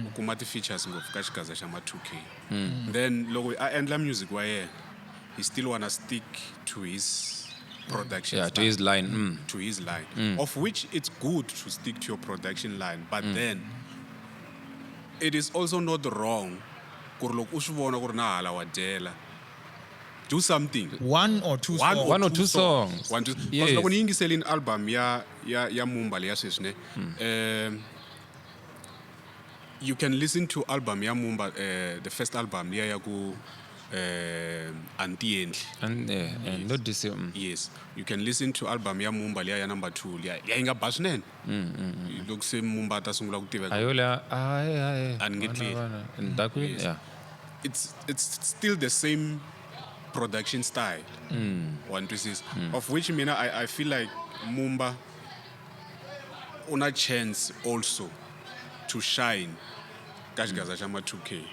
U kuma ti-features ngopfu ka xigaza xa ma 2K. Then loko a endla music wa yena, he still wanna stick to his production Yeah, to style, his line. To his line, of which it's good to stick to your production line, but then it is also not wrong ku ri loko u swi vona ku ri na hala wa dyela, do something. One or two One songs. One or two songs. One, two. Yes. Because loko ni yingiselini album ya Mumba leya sweswi ne, you can listen to album ya Mumba, the first album liya ya ku Antiendli. And, yeah, and not this. Yes, you can listen to album ya Mumba liya ya number 2 liya ya yi nga ba swinene loko se Mumba a ta sungula ku tiveka. Ayola, ay, ay. A ni nge tleli. Ndakwi, yeah. It's still the same production style, one twisisa, of which mina I feel like Mumba una chance also to shine ka xigaza xa ma 2K.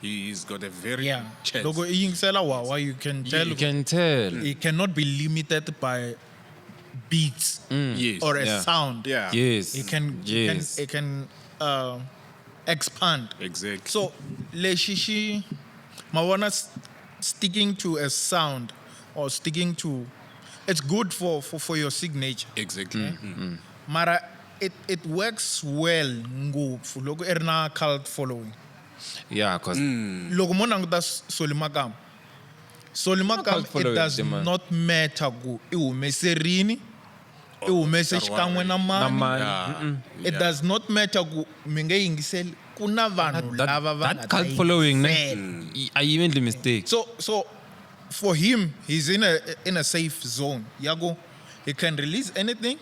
He's got a very chance. Loko i yingisela Wawa, you can tell. You can tell. It cannot be limited by beats or a sound. Yes. It can it can expand. Exactly. So lexi xi mavona, sticking to a sound or sticking to, it's good for your signature. Mara it works well ngopfu loko i ri na cult following. Yeah, 'cause Loko mo languta Solly Makamu, Solly Makamu, cult it following, does man. Not matter ku i humese rini, i humese Nkarhi wa xikan'we na na mani. mani. It does not matter ku mi nge yingiseli, ku na vanhu lava va That nga ta cult following, ne? yingisela. A yi endli mistake. So for him, he's in a safe zone. Yago, he can release anything.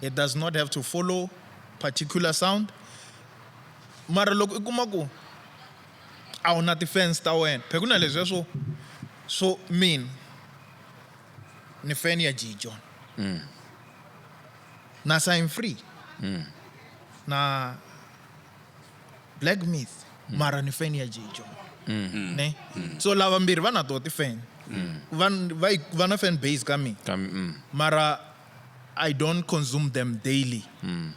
He does not have to follow particular sound. Mara loko i kuma ku a wu na ti-fans ta wena, phela ku na leswiya swo mina ni fan ya G John na Sign Free na Black Myth, mara ni fan ya G John ne. So lava mbirhi va na toho ti-fan, va na fan base ka mina, mara I don't consume them daily.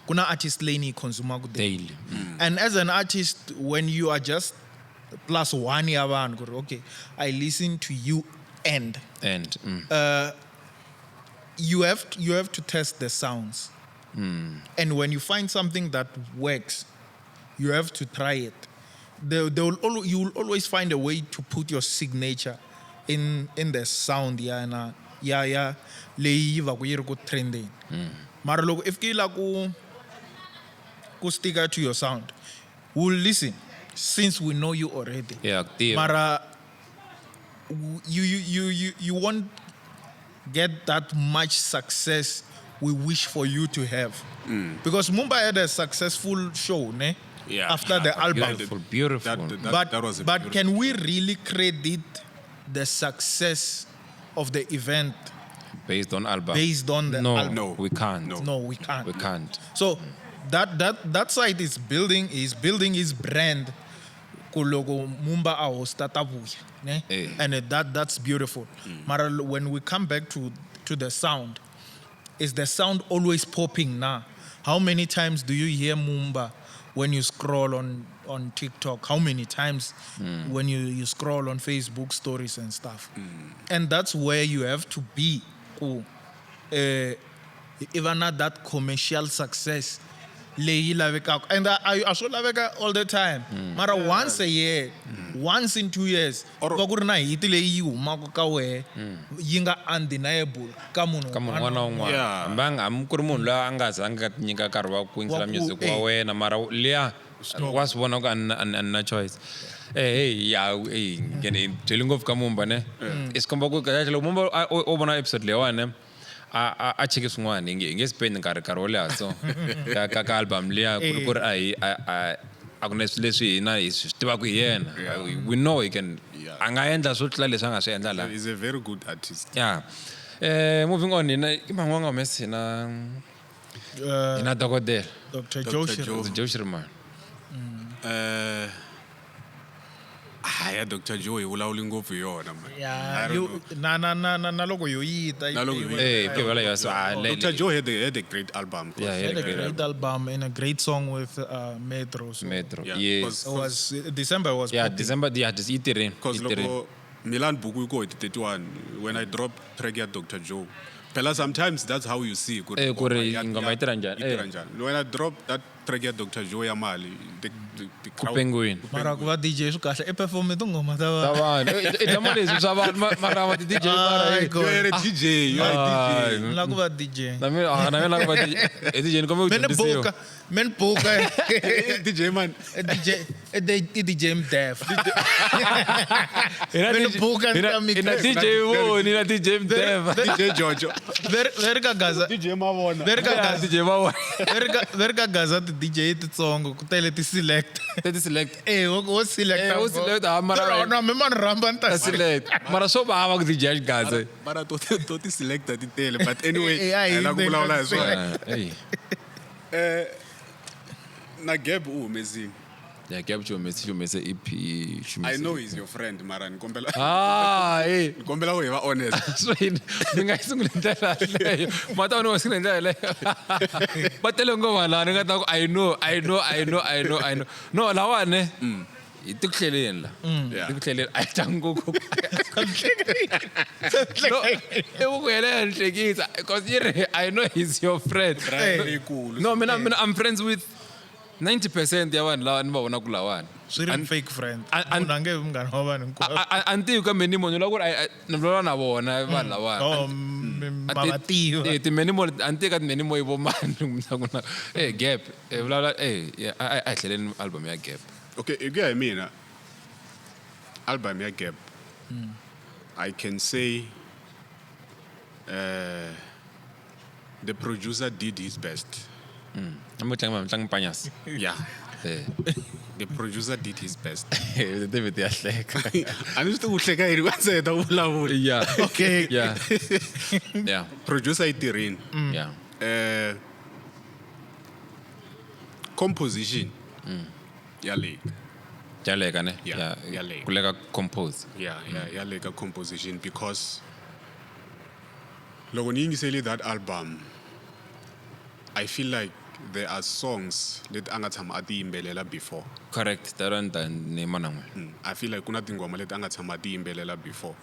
Ku na artist leyi ni yi consumaka daily. Daily. And as an artist, when you are just plus one ya vanhu ku ri okay, I listen to you and And you have to test the sounds. And when you find something that works, you have to try it. You will always find a way to put your signature in the sound ya na ya leyi yi va ku yi ri ku trending. Mara loko if ki la ku stick to your sound, we'll listen since we know you already. Yeah, tiva. Mara you won't get that much success we wish for you to have. Because Mumba had a successful show, ne? Yeah. After the album. Beautiful, beautiful. But That was a but beautiful can we really credit the success of the event based on album. Based on the No, album? No. we can't. No. No, we can't. We can't. So that side is building his brand ku loko Mumba a hosta ta vuya, ne? Eh. And that's beautiful. Mara when we come back to the sound, is the sound always popping now? How many times do you hear Mumba when you scroll on TikTok? How many times when you scroll on Facebook stories and stuff? And that's where you have to be ku even not that commercial success leyi lavekaka, and a swo laveka all the time, mara once a year, once in 2 years, va ku ri na hit leyi yi humaka ka wehe yi nga undeniable ka munhu. Ka munhu un'wana na un'wana. Hambi hambi ku ri munhu loyi a nga zangi a nyika nkarhi wa ku yingisela music wa wena, mara liya wa swi vona ku a ni na choice. Hey, ya, hey, ngene hi byeli ngopfu ka Mumba ne. I swi komba ku kahle loko Mumba o vona episode leyiwani ne, a cheki swin'wana, hi nge spend nkarhi wo leha so ka album liya ku ri a hi a ku na swilo leswi hina hi swi tivaka hi yena. We know he can a nga endla swo tlula leswi a nga swi endla laha. He's a very good artist. Yeah. Moving on, hina i man'we nga humesi hina. Ina dokodela. Dr. Dr. Joe Joe. Shirimani. Joe Shirimani. Haya Dr. Joe hi vulavuli ngopfu hi yona man. I Yeah, don't you, know. na loko yo yi ta Na loko yo yi Eh, ke vula yo so ah, Dr. Joe had a great album. Yeah, he had a great album and a great song with Metro. So Metro. Yeah, Yes. It was December was Yeah, popping. December yeah, just yi tirheni. Because Yi tirheni. loko Milan buku yi ko hi ti 31 when I drop track ya Dr. Joe. Phela sometimes that's how you see ku Eh, ku ri ngoma yi tirha njhani, yi tirha eh. njhani. When I drop that track ya Dr. Joe ya mali the Ku crowd penguin. Mara ku va DJ swi kahle i perform tinghoma ta Ta vanhu. vanhu. I tama leswi swa vanhu mara va ti DJ mara. Ay, eh. God. You are a DJ, you are a DJ. Ni lava ku va DJ. Na mina ah, na mina lava ku va DJ. Eh, DJ ni kombela ku Me ni dyondzisiwa. buka, me ni buka. DJ man. I DJ i DJ Mdef. Ina Me ni DJ buka ni ta mi ina DJ Voni, ina DJ Mdeva. DJ Jojo. Veri ka Gaza. DJ Mavona. Veri ka Yeah, Gaza. DJ Mavona. Veri ka Gaza ti DJ titsongo ku tele ti select. Ti select. Eh, wo select. Eh, wo select, ah, mara- No, me man ramba ni ta Ta select. Mara swo vava ku DJ Gaza. Mara to ti selecta ti tele but anyway Eh, eh, a hi la ku vulavula hi swona. Ah, Ey. Na Gab u humesile. Yeah, Gab xi humese EP xi I humese know he's your friend mara ni kombela Ah, eh. ni kombela ku hi va honest. Swini, mi nga yi sunguli hi ndlela yaleyo. Mata wena wa sungula hi ndlela yaleyo. Va tele ngoma laha ni nga ta ku I know, I know, I know, I know, I know. No, lawani hi ti ku hleleni la. Yeah. Ti ku hleleni a hi tlangi ku. No, i ku helela ni hlekisa because yi ri I know he's your friend. Brian leyikulu. No, mina I'm friends with 90% ya vanhu lava ni va vonaka lawani. Swi ri fake friend. An- Munhu a nge vi munghana wa vanhu hinkwavo. A ni tivi kambe ni munhu la ku ri ni vulavula na vona vanhu lavawani. Oh, ma va tiva. Eh, timenimo a ni tivi ka timenimo i vo mani na eh Gap eh vulavula eh yeah, a hi hleleni album ya Gap. Okay, hi ku ya hi mina album ya Gap I can say the producer did his best. A mi tlangi mi tlangi Panyas. Yeah. Eh. The producer did his best. David ya hleka. A ni swi tivi ku hleka yini va ndzi heta ku vulavula. Yeah. Okay. Yeah. Yeah. Producer yi tirhini. Yeah. Composition ya leka. Ya leka ne? Yeah, ya leka. Ku leka compose. Yeah, ya leka composition because loko ni yingisele that album I feel like there are songs leti a nga tshama a ti yimbelela before. Correct. Ta rona ta ni mana n'we. I feel like ku na tinghoma leti a nga tshama a ti yimbelela before.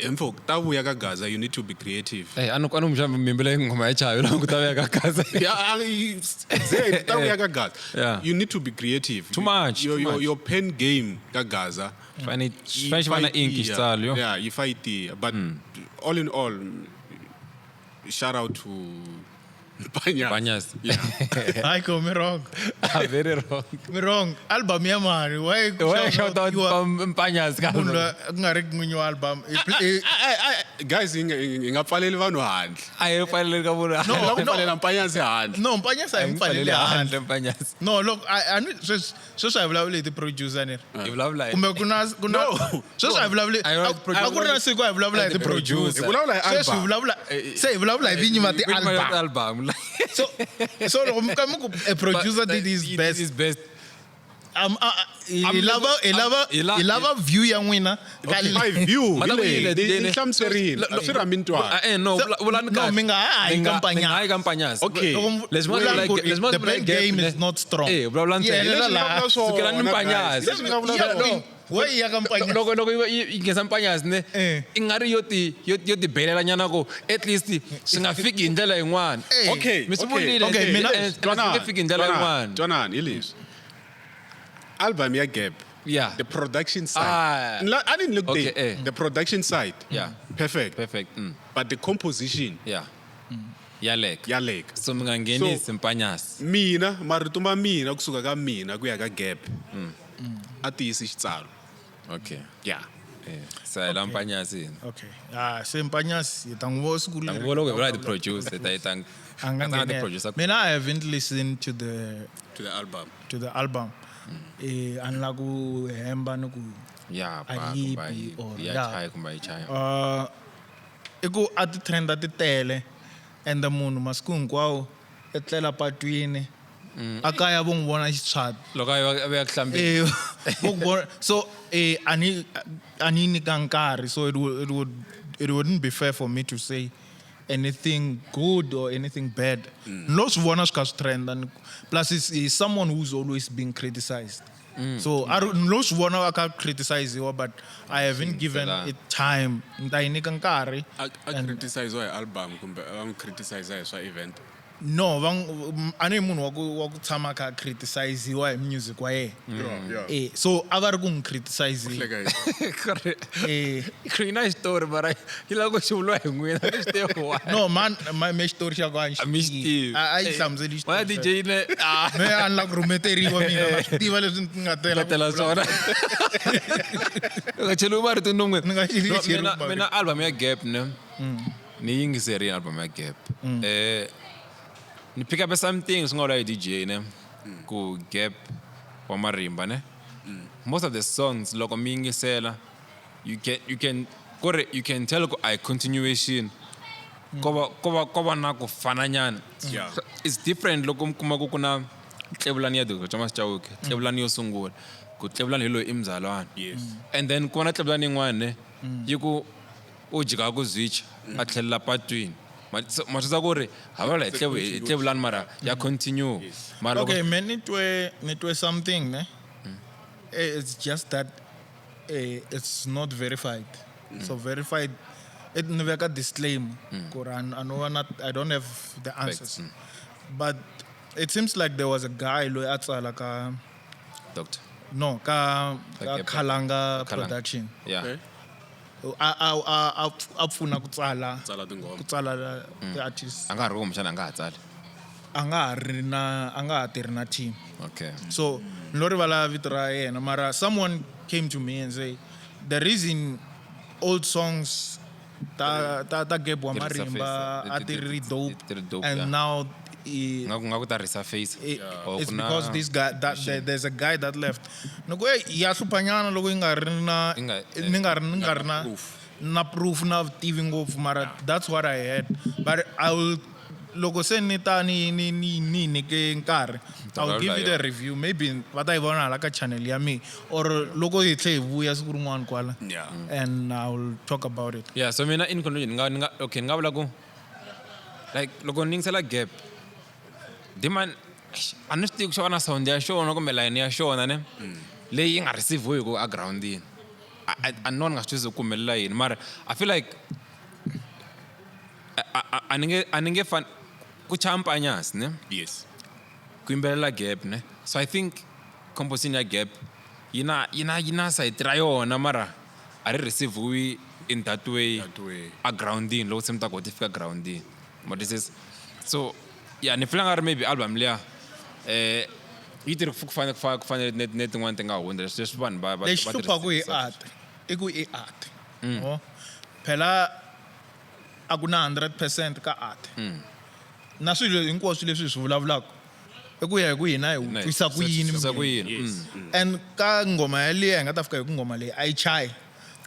Emfo ta vuya ka Gaza you need to be creative. Eh, a ni a ni n'wi mimbele nghoma ya chavi loko ta vuya ka Gaza. Yeah, exactly. Ta vuya ka Gaza. Yeah. You need to be creative. Too much, Your too much. your pen game ka Gaza. Fane xi va na ink xitsalo yo. Yeah, yi fa yi tiya. But all in all, shout out to Panyas. Panyas. Yeah. Hayi ko mi wrong. Ah, very wrong. Mi wrong. Album ya mani. Why Why shout out Panyas ka munhu loyi ku nga ri ki n'winyi wa album. Guys, hi nga pfaleli vanhu handle. A hi pfaleli ka vona. No, Hi lava ku pfalela Mpanyasi handle. No, Mpanyas a hi n'wi pfaleli handle. Mpanyas. No, look, a ni sweswi a hi vulavuli hi ti-producer ni ri. Hi vulavula hi Kumbe ku na ku na No. sweswi a hi vulavuli A hi vulavuli a ku ri na siku a hi vulavula hi ti-producer. Hi vulavula hi Sweswi hi album. vulavula se hi vulavula hi vinyi va ti-album. album. So loko mi ka mi ku a producer did his He did best. his best. Hi lava hi lava hi lava view ya n'wina ka My view Mata hi ku leyi, yini, ni yini? hlamuserile. A swi rhambi ni twana. Ah, eh, no, So- vulani no, kahle. mi nga ha yi Mi ka nga- Mpanyas. mi nga ha yi ka Mpanyas. Okay. Loko mi- Leswi vula ma ku leswi ma the pen game is not strong. Eh, vulavula ntsena. Yelela Leswi nga laha. vula swona, Sukelani guys. Mpanyas. Leswi nga vula Ya swona. kwini? Why ya ka Mpanyas? Loko loko yi nghesa Mpanyas ne Eh. i nga ri yo ti belela nyana ku at least swi nga fiki hi ndlela yin'wana. Eh. Okay, Mi swi okay. vonile. Okay, mina- swi nge fiki hi ndlela yin'wana. Twanani, hi leswi. Album ya Gap. Yeah. The production side. Ah. I didn't look Okay, there. eh. The production side. Yeah. Perfect. Perfect. But the composition Yeah. Ya leka. ya leka. So mi nga nghenisi Mpanyas. Mina marito ma mina kusuka ka mina ku ya ka Gap. A tiyisi xitsalo. Okay. Yeah. Eh, sa hi la Mpanyas hina. Okay. Ah, se Mpanyas hi ta n'wi vona siku Ta leri. n'wi vona loko hi vula hi ti-producer, ta hi ta A nga ta nga nghenela. ti-producer. Mina I haven't listened to the To the album. to the album. Eh, a ni la ku hemba ni ku Ya, A ba, yi kumbe a bi yi- or ya ya. chaya kumbe a yi chaya. I ku a ti-trend a ti tele. Ende munhu masiku hinkwawo etlela patwini. A kaya vo n'wi vona xitshwati. Loko a ya ku hlambeni. Vo ku vona so a ni nyika nkarhi, so it wouldn't be fair for me to say anything good or anything bad. No swi vona swi kha swi trenda, plus is someone who's always been criticized. So I don't no swi vona a kha criticiziwa, but I haven't given it time. Ni ta yi nyika nkarhi. A criticize hi album kumbe va n'wi criticize hi swa event? No, va a ni munhu wa ku tshama a kha a criticiziwa hi music wa yena. So a va ri ku n'wi criticize. Hleka yini? Ku yi na xitori mara yi lava ku xi vuriwa hi n'wina, ni swi tivi why. No man, me xitori xa ku a ni A mi xi tivi. A yi hlamuseli Wena xitori. DJ ne ah. Me a ni la ku rhumeteriwa, mina na swi tiva leswi ni nga tela Nga tela swona. U nga cheliwi marito non'wini. Ni nga cheliwi No, cheriwi marito. Mina album ya Gap ne. Ni yingiserile album ya Gap. Ni pick up something swi nga vula hi DJ ne. Ku Gap wa marimba ne. Most of the songs loko mi yingisela, you can ku ri you can tell ku a continuation. Ko va na ku fananyana. So, it's different loko mi kuma ku ku na Tlevulani ya Dr. Thomas Chauke, Tlevulani yo sungula. Ku Tlevulani hi loyi i mzalwana. And then ku va na Tlevulani yin'wana ne, yi ku u jika ku zwitcha a tlhelela patwini. So, ma swi ku ri ha vulavula hi Tlevulani mara ya continue. Mara loko Okay, me ni twe something ne. It's just that it's not verified. So verified it ni veka disclaimer ku ri a no va na, I don't have the answers. But it seems like there was a guy loyi a tsala ka Doctor. No, ka Ka Khalanga Khalanga. Production. Yeah. Okay. A pfuna ku tsala Tsala tinghoma. Ku tsala ti-artists. A nga ha ri kumbexana a nga ha tsali. A nga ha ri na, a nga ha tirhi na team. So ni lo rivala vito ra yena, mara someone came to me and say the reason old songs ta Gap wa Ti Marimba resurface. a ti ri dope Ti ri dope, and yeah. now Nga ku ta resurface. Or it's ku na- because this guy that there's a guy that left. Ni ku, "Ey, ya hluphanyana loko yi nga ri na Yi nga- ni nga ri ni nga ri na proof. Na proof na vutivi ngopfu, mara that's what I heard. But I will, loko se ni ta ni nyike nkarhi, Ta I will give vulavula it a yona. Review. Maybe va ta yi vona hala ka channel ya me or loko hi tlhe hi vuya siku rin'wana kwala and I will talk about it. Yeah, so mina in conclusion ni nga ni nga okay, ni nga vula ku like loko ni yingisela Gap Diman, a ni swi tivi ku xava na sound ya xona kumbe line ya xona ne leyi yi nga receive-iwi a groundini. A no ni nga swi twisisi ku humelela yini, mara I feel like a ni nge fan ku chaya mpanyasi ne ku yimbelela Gap ne. So I think composition ya Gap yi na side ra yona, mara a ri receive-iwi in that way. That way. A groundini loko tinsimu ta kona ti fika groundini, ma twisisa? So yeah, ni feel nga ri maybe album liya yi tirhi ku fana ne tin'wana ti nga hundza leswi vanhu va Lexi va hluphaku hi tirhisaka. Art i ku i art. Oh. Phela a ku na 100% ka art na swilo hinkwaswo leswi hi swi vulavulaka i ku ya hi ku hina hi wu twisa ku yini. Twisa ku yini. And ka nghoma yaliya hi nga ta fika hi ku nghoma leyi a yi chayi.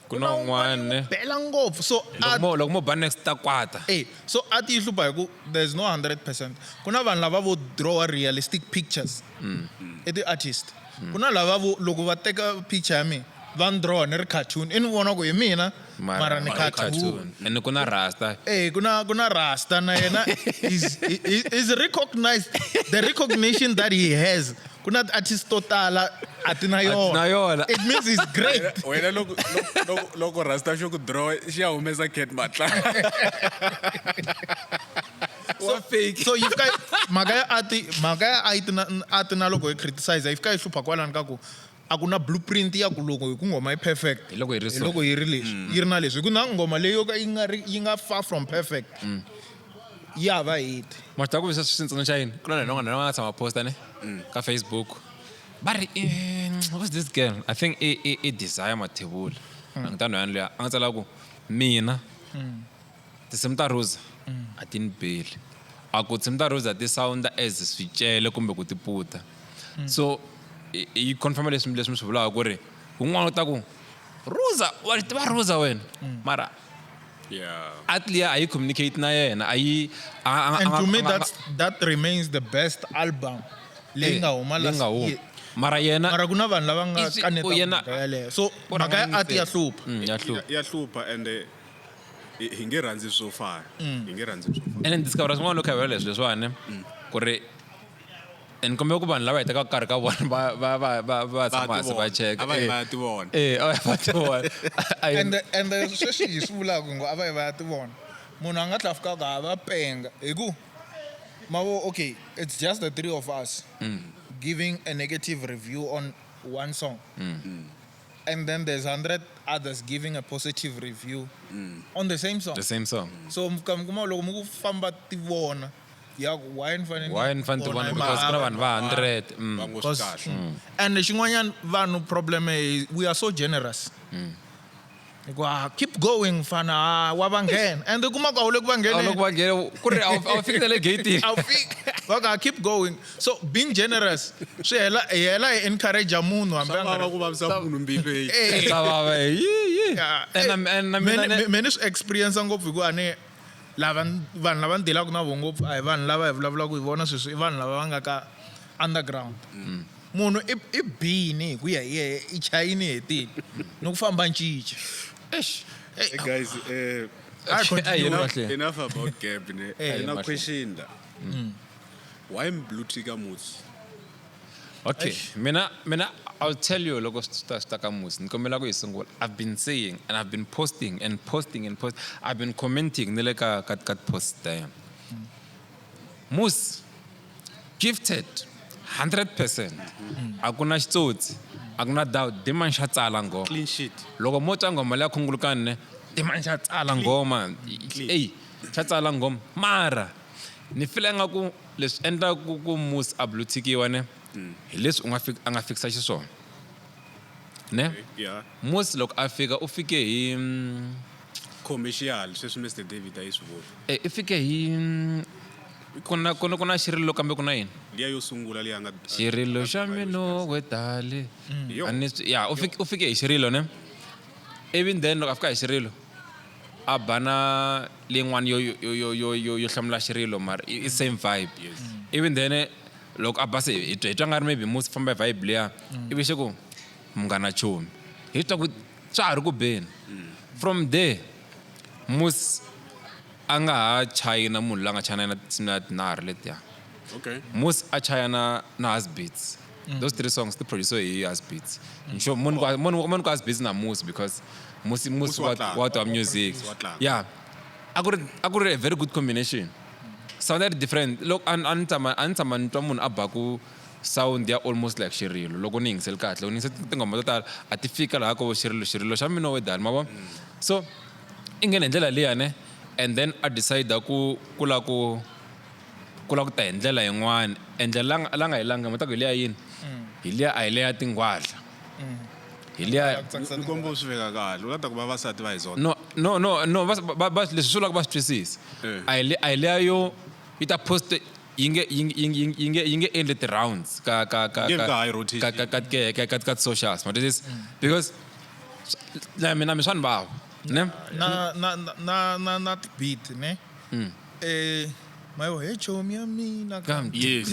Ku na un'wana ne. Bela ngopfu, so Loko loko mo ba next ta kwata. So art yi hlupha hi ku there's no 100%. Ku na vanhu lava vo draw realistic pictures i ti-artist. Ku na lava vo loko va teka picture ya mina va ni draw ni ri cartoon, i ni vona ku hi mina, mara ni cartoon. And ku na rasta. Ku na rasta na yena is recognized, the recognition that he has, ku na artist to tala a ti na A ti na yona. It means he's great. Wena loko rasta xo ku draw xi ya humesa cat matla. So fake. So yi fika mhaka ya art, mhaka ya art na art na loko hi criticize yi fika yi hlupha kwalani ka ku a ku na blueprint ya ku loko hi ku nghoma yi perfect Hi loko yi ri so. Hi loko yi ri leswi, yi ri na leswi, hi ku na nghoma leyi yo ka yi nga ri yi nga far from perfect ya va hit. Ma swi tiva ku swi tsundzuxa yini? Ku na nhwana nga tshama posta ne ka Facebook, va ri what's this girl, I think i Desire Mathebula. Languta nhwana luya a nga tsala ku mina tinsimu ta Rosa a ti ni beli, a ku tinsimu ta Rosa ti sound as swicele kumbe ku tiputa. So yi confirma leswi mi swi vulaka ku ri un'wana u ta ku Rosa wa tiva Rosa wena, mara Yeah. Art liya a yi communicate na yena a yi a And to me that remains the best album leyi nga huma leyi last nga huma year. Mara yena Mara ku na vanhu lava nga kaneta yena- mhaka yaleyo. So mhaka ya art ya hlupha. Ya hlupha. Ya hlupha and hi nge rhandzi swo fana. Hi nge rhandzi swo fana. And then discover swin'wana loko hi vula leswi leswiwani ku ri and kumbe ku vanhu lava hi tekaka karhi ka vona va va va va va tshama hansi va cheka. A va yi va ya tivona. Eh, a va yi va tivona. And sweswi hi swi vulaka ngo a va yi va ya tivona. Munhu a nga tlha fika ku ha va penga hi ku mavo okay, it's just the three of us giving a negative review on one song. And then there's 100 others giving a positive review on the same song. The same song. So mi kuma loko mi ku famba tivona ya ku why ni fanele Why ni fanele tivona because ku na vanhu va 100. Va ngo swi Because- kahle. And xin'wanyana vanhu problem is we are so generous. Hi ku, keep going mfana, wa va nghena. And u kuma ku a wu le ku va A wu le ngheneni. ku va nghena, ku ri a wu fiki na le gate-ini. A wu fiki. Va ku, keep going. So being generous swi hela hi hela hi encourage munhu hambi a Swa nga vava ri- ku vavisa munhu mbilu leyi. Eh. Swa vava, yi, yi. Yeah. And and na mina ne- Me ni swi experience ngopfu hikuva ni lava vanhu lava ni dealaka na vona ngopfu a hi vanhu lava hi vulavulaka hi vona sweswi, i vanhu lava va nga ka underground. Munhu i bini hi ku ya hi yehe, i chayini hetile ni ku famba ncinca. Eish. Hey guys, I continue. Hey, mahlweni. enough about Gab ne. Eh. Ena Mahlweni. question la. Why blue ticker moods? Okay, mina I'll tell you loko swi ta swi ta ka Musi. Ni kombela ku yi sungula. I've been saying and I've been posting and posting and post. I've been commenting ni le ka ka ka post ta yena. Musi gifted 100%. A ku na xitsotsi, a ku na doubt. Diman xa tsala nghoma. Clean sheet. Loko mo twa nghoma leya khungulukani ne, Diman xa tsala nghoma. Clean. Ey, xa tsala nghoma. Mara ni feel ingaku leswi endlaku ku Musi a blue tickiwa ne, hi leswi u nga a nga fikisa xiswona. Ne? Yeah. Musi loko a fika u fike hi, Commercial, sweswi Mr David a yi swi vula. I fike hi, ku na, ku na, ku na xirilo kambe ku na yini? Liya yo sungula liya nga Xirilo xa mina we dali. Yo. A ni swi, ya, u fike, u fike hi xirilo ne? Even then loko a fika hi xirilo a ba na leyin'wana yo, yo, yo, yo, yo, yo hlamula xirilo mara i same vibe. Yes. Even then loko a ba se hi twa, hi twa nga ri maybe Musi famba hi vibe liya, ivi xi ku munghana chomi. Hi twa ku swa ha ri ku beni. From there Musi a nga ha chayi na munhu la nga chaya na tinsimu na tinharhu letiya. Okay. Musi a chaya na Husbeats. Those three songs ti produce hi Husbeats. Sure, munhu kwa, munhu, munhu kwa Husbeats na Musi because Musi, Musi Musi wa tlanga. wa twa music. Musi wa tlanga. Yeah. A ku ri, a ku ri a very good combination. Sounded different. Look, an, an tshama, an tshama ni twa munhu a ba ku sound ya almost like xirilo. Loko ni yingiseli kahle, loko ni yingisele tinghoma to tala, a ti fika laha ko xirilo, xirilo xa mina we dali, ma vona? So, i nghene hi ndlela liya ne, and then a decide ku, ku la ku, ku la ku ta hi ndlela yin'wana. Endlela la nga, la nga yi langa, mi ta ku hi liya yini? Hi liya a hi liya tinghwahla. Hi liya Ni komba u swi veka kahle. U la ta ku vavasati va hi zona. No, no, no, no, va, va, va, leswi swi vulaka va swi twisisa. A hi li, a hi liya yo, yi ta post, yi nge, yi nge, yi nge, yi nge, yi nge endli ti-rounds ka, ka, ka, Yi nge ka, ka high rotation. ka, ka, ka, ka, ka, ka, ka socials, ma twisisa? Because na mina mi swa ni vava, ne? Na, na, na, na, na beat, ne? Mayo, hey, chomi ya mina. Come. Yes.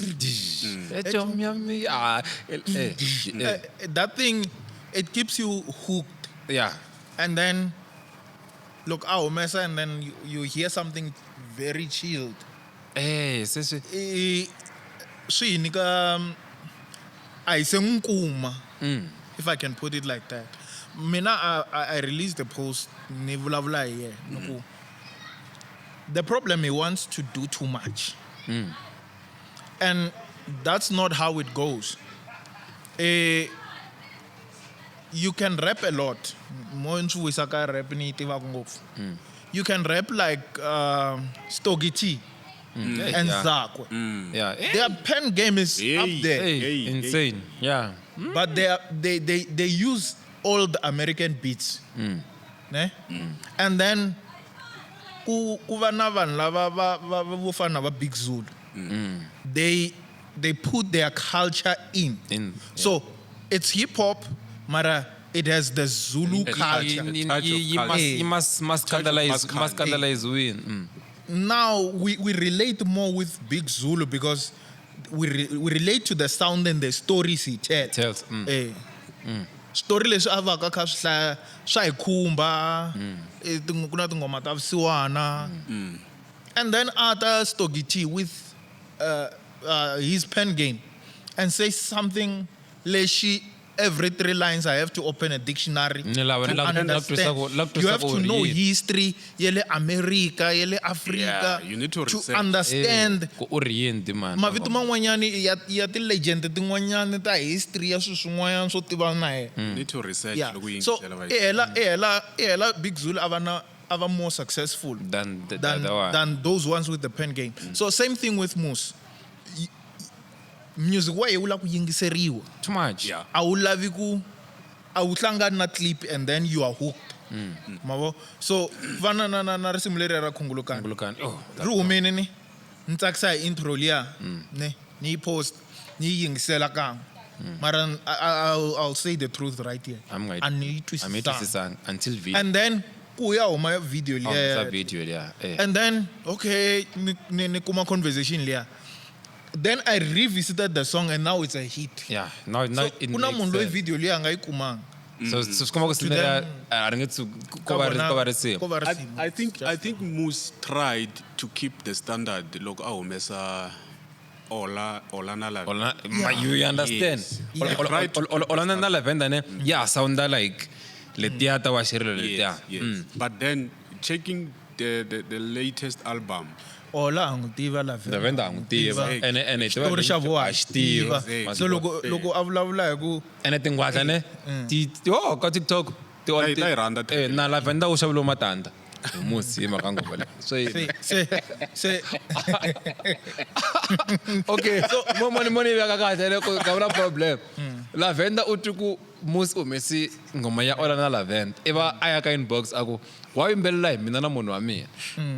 Hey, chomi ya mina. Eh, eh, eh. That thing, it keeps you hooked. Yeah. And then, look, a humesa, and then you hear something very chilled. Se swi. Swi hi nyika, a hi se n'wi kuma, if I can put it like that. Mina, I released the post, ni vulavula hi yena, ni ku, the problem, he wants to do too much. And that's not how it goes. You can rap a lot. Mo ntse o isa ka rap ni tivaka ngopfu. You can rap like Stogie T and Yeah. Zakwe. Yeah. Their pen game is Hey. up there. Hey, Hey, hey. insane. Yeah. But they use old American beats. Ne? And then ku va na vanhu lava va, va, va, vo fana na va Big Zulu. They put their culture in. In, yeah. So it's hip hop, mara It has the Zulu culture. Touch of Yi culture. yi ma scandalize Touch ma of scandalize wini. Now we relate more with Big Zulu because we relate to the sound and the stories he tells. Tells. Eh. Story leswi a vaka kha swi hlaya swa hi khumba. Eh, ku na tinghoma ta vusiwana. And then ata Stogie T with his pen game and say something lexi every three lines I have to open a dictionary Ni lava- to ni lava- ni lava ku understand. twisisa ku- lava ku You twisisa have ku to know ri yini. history ya le America, ya le Africa Yeah, you need to to research. understand Eh, ku u ri yini dimani mavito man'wanyani ya ti-legend tin'wanyani ta history ya swilo swin'wanyana swo tiva na yena. You need to research Yeah. loko u So yingisela va i hela i hela i hela Big Zulu a va na a va more successful than the than other one. than those ones with the pen game. So same thing with Moose. Music wa yena wu lava ku yingiseriwa. Too much. Yeah. A wu lavi ku a wu hlangani na clip and then you are hooked. Mavo? So fana na risimu leriya ra Khungulukani. Khungulukani. Oh, Ri humile ni ni tsakisa hi intro liya ne ni yi post ni yi yingisela kan'we. Mara I'll say the truth right here. I'm A ni yi I'm twisisanga. twisisanga until video. And then ku ya huma video Oh, liya. video liya. Eh. And then okay ni kuma conversation liya. Then I revisited the song and now it's a hit. Yeah, now So it ku na makes munhu loyi sense. video liya a nga yi kumanga. So swi komba ku To sinera them- a ri nge tshuki ko va ri ko va risimu. Ko va risimu. I think Moose tried to keep the standard loko a humesa Ola na Lavender. Ola, you understand? Yes. Ola, Yeah. ola, Right. ola, ola na Lavender ne ya sounda like letiya ta wa xirilo letiya. Yes, yes. But then checking the latest album, Ola a n'wi tiva Lavender. Lavender a n'wi tiva. Exactly. Ene ene hi tiva Xitori xa voho a xi tiva. Exactly. So loko a vulavula hi ku Ene tinghwatla ne ti oh ka TikTok ti Ta yi rhandza eh na Lavender u xavile matanda. Hi musi hi mhaka ngoma leyi. So se se se okay so mo moni moni yi veka kahle loko ka vula problem. Lavender u twi ku Musi u humesi nghoma ya Ola na Lavender i va a ya ka inbox a ku wa yimbelela hi mina na munhu wa mina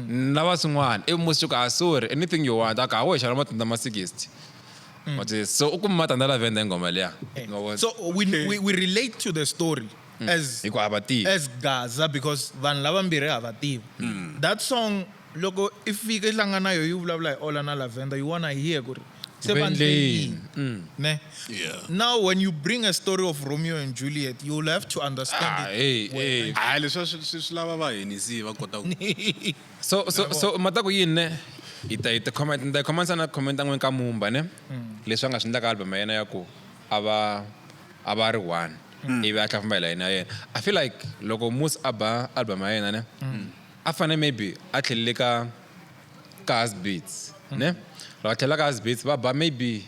ni lava swin'wana ivi Musi ku a sorry anything you want a ku a wo hi xava matanda ma 60. Mati so u kuma matanda Lavender hi nghoma liya. Ma vona? So we relate to the story as hi ku a va tivi. as Gaza because vanhu lavambirhi ha va tivi. That song loko i fika i hlangana na yona yi vulavula hi Ola na Lavender you wanna hear ku ri se va endle Endleni. yini. Ne? Yeah. Now when you bring a story of Romeo and Juliet you'll have to understand Ah, it. hey, hey. hayi leswi swi lava va henisi va kota ku So mata ku yini ne hi ta comment ni ta comment na comment n'we ka Mumba ne leswi a nga swi endlaka album ya yena ya ku a va ri one ivi a tlha famba hi layeni ya yena. I feel like loko Moose a ba album ya yena ne a fane maybe a tlhelele ka Us Beats ne loko a tlhela ka Us Beats va ba maybe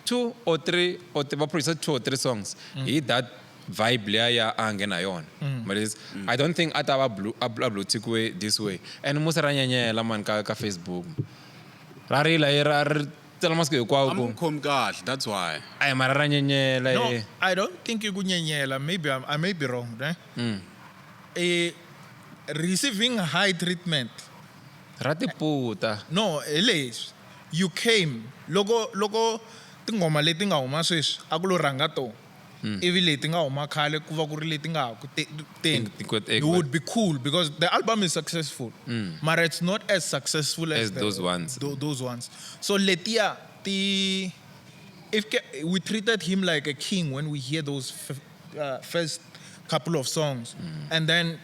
two or three or va producer two or three songs hi that vibe liya ya a nghena yona. But I don't think a ta va blue a blue tick way this way and Musa ra nyenyela man ka Facebook ra rila yi ra ri tsala masiku hinkwawo a ku mu khomi kahle, that's why. A hi mara ra nyenyela. No, eh. I don't think i ku nyenyela. Maybe I may be wrong. Ne? Eh, receiving high treatment. Ra tiputa. No, hi leswi. You came loko tinghoma leti nga huma sweswi a ku lo rhanga tona. Ivi leti nga huma khale ku va ku ri leti nga ha ku teni. Eh, You would be cool because the album is successful. Mara it's not as successful as As those ones. Those ones. So letiya ti if we treated him like a king when we hear those first couple of songs and then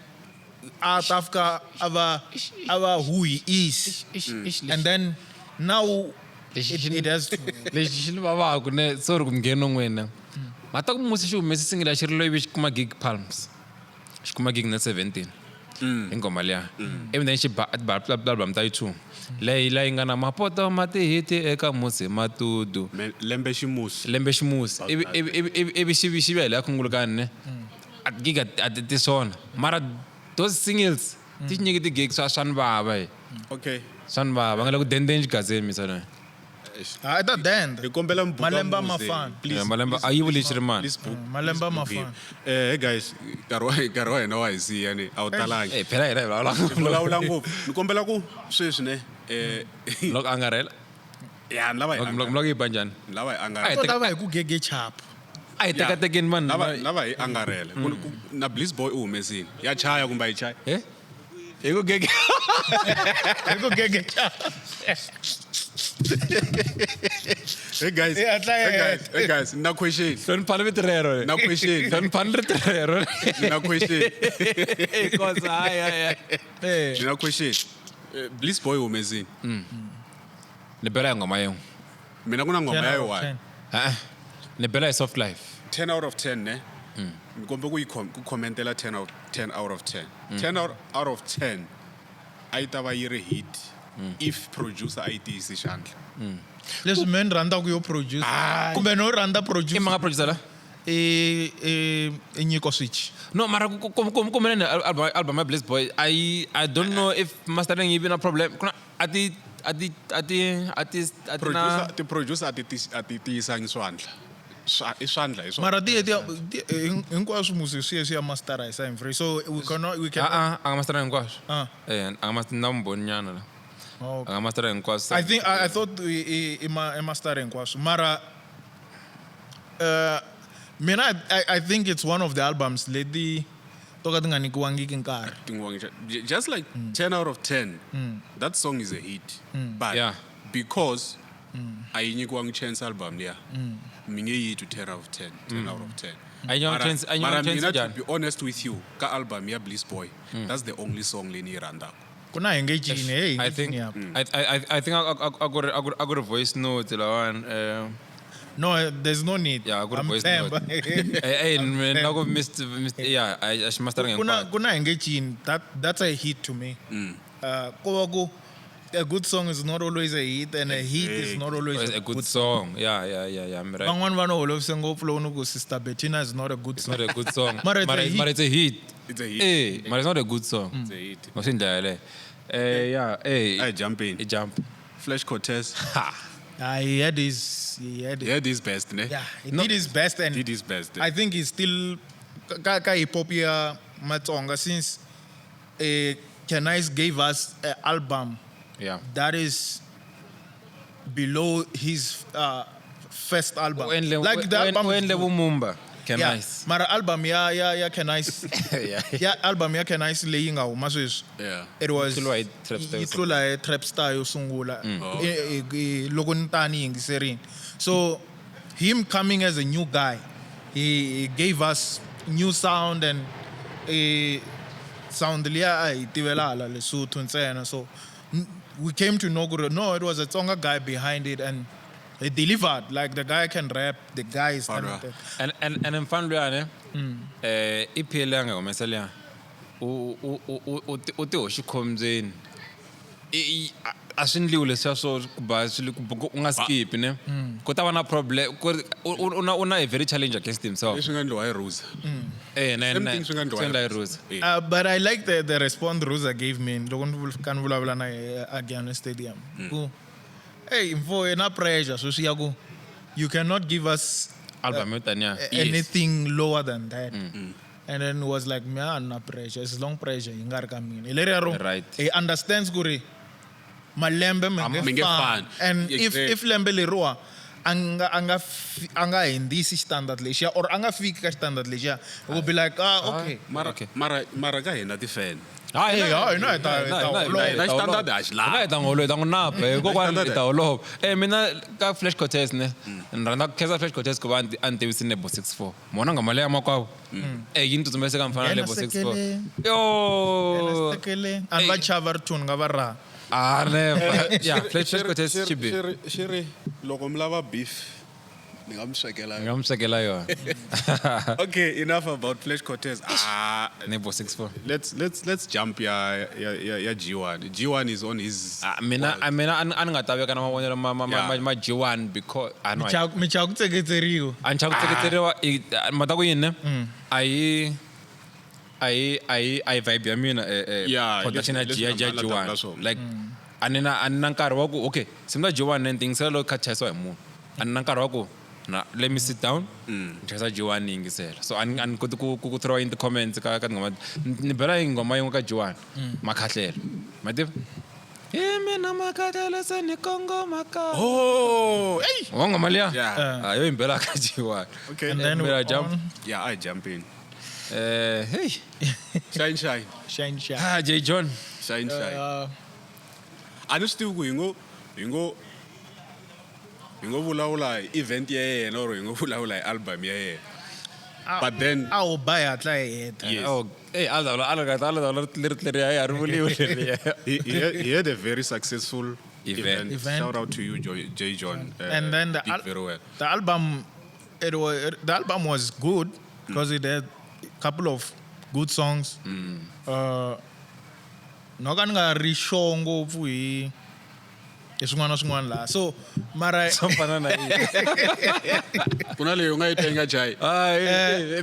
out after ava who he is and then now it has to Lexi xi ni vavaku ne sorry ku nghena n'wina mata ku Musi xi humesi single ya xirilo ivi xi kuma gig palms xi kuma gig na 17 hi nghoma liya ivi then xi ba ba album ta yi two leyi la yi nga na mapoto ma tihiti eka Musi matudu. Lembe ximusi. Lembe ximusi ivi xi vuya hi leya khungulukani ne a gig a ti swona mara those singles ti nyiki ti-gig swa ni vava he. Okay. Swa ni vava nga le ku dendeni xigazeni misa loyi. Ah, at the end Hi kombela mi buka Malembe Musi. mafana. Please, Yeah, malembe- please, a yi vuli xi ri mani. please book, Malembe please book him. mafana. Eh, hey guys, nkarhi wa hina wa hi siya ni a wu talangi. Eh, phela hina hi vulavula Hi vulavula ngopfu. Ni kombela ku sweswi ne eh loko angarhela ya ni lava hi loko yi ba njhani ni lava hi A hi angarhela. To lava hi ku gege chapu. A hi tekatekeni vanhu Lava lava hi angarhela. Na Bliss Boy u humesile. Ya chaya kumbe a yi chayi? Eh? Hi ku gege. Hi ku gege. Hey guys. Yeah, tla Hey guys, hey guys, na question. Hloniphani vito rero. Na question. Hloniphani rito rero. Na question. Because hayi hayi. Eh. Na question. Bliss Boy humesile. Ni bela hi nghoma yin'we. Mina ku na nghoma 10 ya out of yi one. 10. Eh. Ni bela hi soft life. 10 out of 10 ne. Ni kombe ku yi ku commentela 10 out 10 out of 10. 10 out of 10 a yi ta va yi ri hit if producer a yi tiyisi xandla. Leswi me ni rhandzaka yo produce kumbe no rhandza I produce manga producer la? i Nyiko Switch. No, mara ku mina ni album ya Bliss Boy, I don't know if mastering yi vi na problem. Kuna a ti a ti a ti a ti a ti na Producer ti producer a ti tiyisangi swandla. I swandla hi swona. Mara ti hinkwaswo musi swi ye swi ya mastera hi sign free, so we cannot we A cannot a nga mastera hinkwaswo. Ah. Eh, a nga master na vumbhoni nyana la. Oh, A nga mastera hinkwaswo. I think I thought i master hinkwaswo, mara mina I think it's one of the albums leti to ka ti nga nyikiwangiki nkarhi. Just like 10 out of 10, that song is a hit, but because a yi nyikiwangi chance album liya, mi nge yi to 10 out of 10, 10 out of 10. A yi nyikiwangi chance, a yi Mara nyikiwangi chance mina, to njhani? be honest with you, ka album ya Bliss Boy, that's the only song leyi ni yi rhandzaka. Ku na hi nge cini, hey. I think I think a ku ri voice note lawani. No, there's no need. Yeah, a ku ri I'm voice themba. note. Eh, eh, na ku missed, yeah, a xi mastering Kuna hinkwaswo. kuna hi nge cini, that's a hit to me. Ko va ku a good song is not always a hit and a hit is not always A good song. Yeah, I'm right. Van'wani va no holovise ngopfu loko ni ku Sister Bettina is not a good It's song. not a good song. Mara it's a hit. Mara it's a hit. It's a hit. Eh, mara it's not a good song. It's a hit. Ngo swi ndlela yaleyo. Eh, yeah, eh. I jump in. I jump. Flash Cortez. Ha. Ah, he had He had his best, ne? Yeah, he did his best and Did his best. I think he's still ka hip hop ya Matsonga since Kenice gave us an album that is below his first album. U endle Like the album u is endle good. vumumba. Yeah. Kenice. Mara album ya Kenice ya album ya Kenice leyi nga huma sweswi. It was Yi tlula hi Trap Star yi yo tlula hi Trap Star yo sungula. Loko ni ta ni yingiserini. So him coming as a new guy, he gave us new sound and sound liya a hi tivela hala Lesotho ntsena. So we came to know ku no, it was a Tsonga guy behind it and he delivered. Like the guy can rap, the guy is Fana. talented. And mfana luya ne, EP leyi a nga humesa liya, u ti hoxi khombyeni. A swi ndliwi leswiya swo ku ba swilo ku u nga skip ne. Ku ta va na problem ku ri u na a very challenge against himself. Leswi nga endliwa hi Rosa. Eh, na Same na thing swi nga endliwa swi hi endla hi Rosa. Rosa. Eh. But I like the response Rosa gave me loko ni ka ni vulavula na yena again stadium. Ku, hey, mfo, na pressure sweswi ya ku you cannot give us Album yo taniya. Anything lower than that. And then he was like, "Mina a ni na pressure. It's long pressure yi nga ri ka mina." Hi leriya ro he understands ku ri malembe mi nge Mi nge fani. fani. And if lembe leriwa a nga hundzisi standard lexiya or a nga fiki ka standard lexiya, he will be like, "Ah, okay." Mara mara ka hina ti-fan. Hayi, Eh, hayi, hina hi ta holova. Na standard a xi lavi. Hina hi ta n'wi holova, hi ta n'wi napa, hikokwani hi ta holova. Eh, mina ka Flash Cortez ne, ni rhandza ku khensa Flash Cortez ku va a ni tivisile Lebo 64. Mona nghoma leya makwavo. Eh, yi ni tsutsumerisa ka mfana Yena Lebo 64. sekele. Yo! A ni va chava ri thuni nga va raha. Ah, never. Yeah, Flash Cortez xi bi. Xi ri loko mi lava beef ni nga mi swekela. Ni nga mi swekela yona. Okay, enough about Flash Cortez. Ah, Nebo 64. let's jump ya G1. G1 is on his Ah, mina a mina a ni nga ta veka na mavonelo ma G1 because I know Mi chava ku tseketseriwa. A ni chava ku tseketseriwa mata ku yini ne? A yi vibe ya mina production ya leswi G ya na G mhana G1 ta swona. Like a ni na nkarhi wa ku okay simu ta G1 ni tingisela loko kha chayisiwa hi munhu, a ni na nkarhi wa ku na let me sit down ni chayisa G1 ni yingisela, so a ni koti ku throw in the comments ka tinghoma. Ni bela yi nghoma yin'we ka G1, Makhahlela, ma tiva. Hi mina makatele se ni kongoma ka. Oh, hey. Wa nghoma liya? Yeah. Ah, yo yimbela ka G1. Okay. And then Mira, we're jump. on Yeah, I jump in. Hey. Shine shine. Shine Shine. Ah, J John. Shine shine. A ni swi tivi ku hi ngo vulavula hi event ya yena or hi ngo vulavula hi album ya yena. But then A wu ba hi hatla hi heta. Yes. Oh, hey, a la a la a la leri leri ya ri vuriwe leriya. he had a very successful Event. event. Event. Shout out to you, J John. And then the did very well. The album, the album was good because it had a couple of good songs. No ka ni nga ri sure ngopfu hi swin'wana na swin'wana laha, so mara Swo fana na yini? Ku na leyi u nga yi twa yi nga jayi. Ah,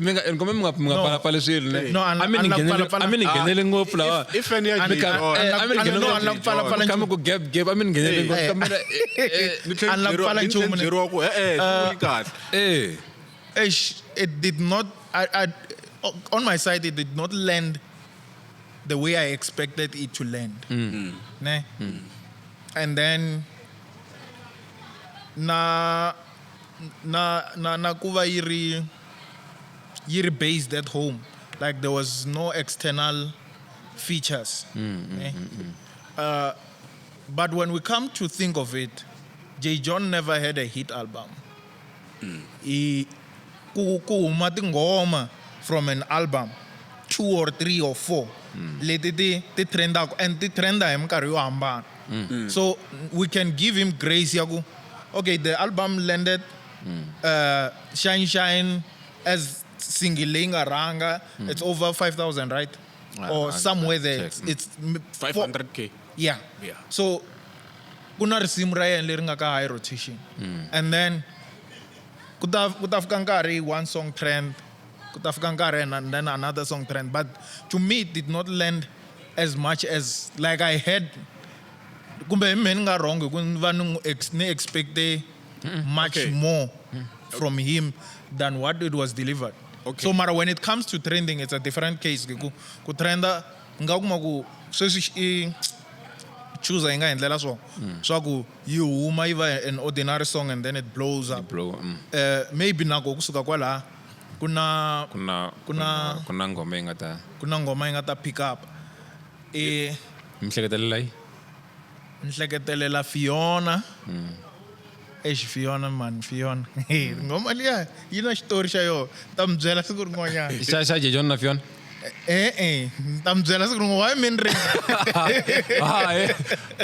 mi nga ni kombe mi nga No. pfalapfali swilo ne. No, A mi ni a ni la ku nghenele pfalapfala. a mi ni nghenele ngopfu lawa. I fan ya A J ni- John. A mi ni a ni- nghenele no, a ni la ku pfalapfala Kambe ku gap gap a mi ni nghenele ngopfu kambe Ni tlhela A ni la ku pfala ni tlhela nchumu ni ne. byeriwa ku e-e swi vuli kahle. Eish, it did not I, on my side it did not land the way I expected it to land. Ne? And then na ku va yi ri based at home, like there was no external features. Ne? But when we come to think of it, J John never had a hit album. He ku huma tinghoma from an album, two or three or four, leti ti trendaka and ti trenda hi minkarhi yo hambana. So we can give him grace ya ku okay, the album landed, Shine Shine as single leyi nga rhanga, it's over 5000, right? Or somewhere there. Check. It's 500K. Yeah. Yeah. So ku na risimu ra yena leri nga ka high rotation, and then ku ta fika nkarhi one song trend, ku ta fika nkarhi and then another song trend. But to me it did not land as much as like I had, kumbe hi mehe ni nga wrong hi ku ni va ni expecte much more from him than what it was delivered. So mara when it comes to trending, it's a different case, hi ku trenda nga kuma ku sweswi i choose yi nga hi ndlela swa ku yi huma yi va an ordinary song and then it blows up. Blow. Maybe nako kusuka kwalaha ku na Ku na Ku na ku na nghoma yi nga ta ku na nghoma yi nga ta pick up e. Mi hleketelela yi Ni hleketelela Fiona. Eish, Fiona man, Fiona nghoma liya yi na xitori xa yona, ta mi byela siku rin'wanyana. Xa J John na Fiona? E-e, ni ta mi byela siku rin'wana why mi ni ri Hayi,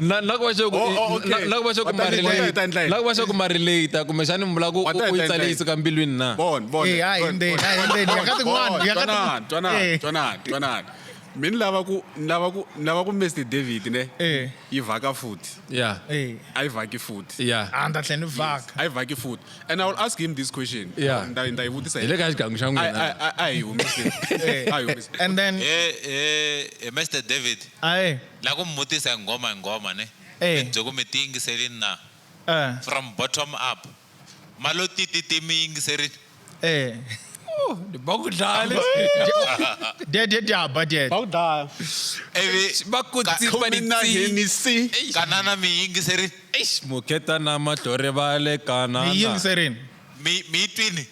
na ku va xo ku Oh, oh, okay. na ku va xo ku Wa ta ma ni- wa ta hi ta endla yini? na ku va xo ku ma relate kumbexani mi vula ku Wa ta hi u yi ta endla tsale yi yini? suka mbilwini na Bon, bon. Eh, hayi, ndzeni, hayi, ndzeni, ya ka tin'wana, ya ka Twanana, twanana, Eh. twanana, twanana. Mi ni lava ku Mr David ne. Eh. Yi vhaka futhi. Eh. A yi vhaki futhi. A ni ta tlhela ni vhaka. A yi vhaki futhi. And I will ask him this question. Nda yi vutisa. Hi le ka xigangu xa A n'wina. a hi humesi. A hi humesi. And then Eh, Mr David, ayi. la ku mi vutisa hi nghoma hi nghoma ne. Eh. Byi ku mi ti yingiserini na Eh. from bottom up malo tititi mi yingiserini? Eh. Ba ku dlaya. Dye dya ba dye. Ba ku dlaya. Ivi Va ku tsipa ni Khome na tsi. Hennessy. Kanana mi yingiserini? Eish, muketa na mahlori va le Mi kanana. yingiserini. Mi yi twini?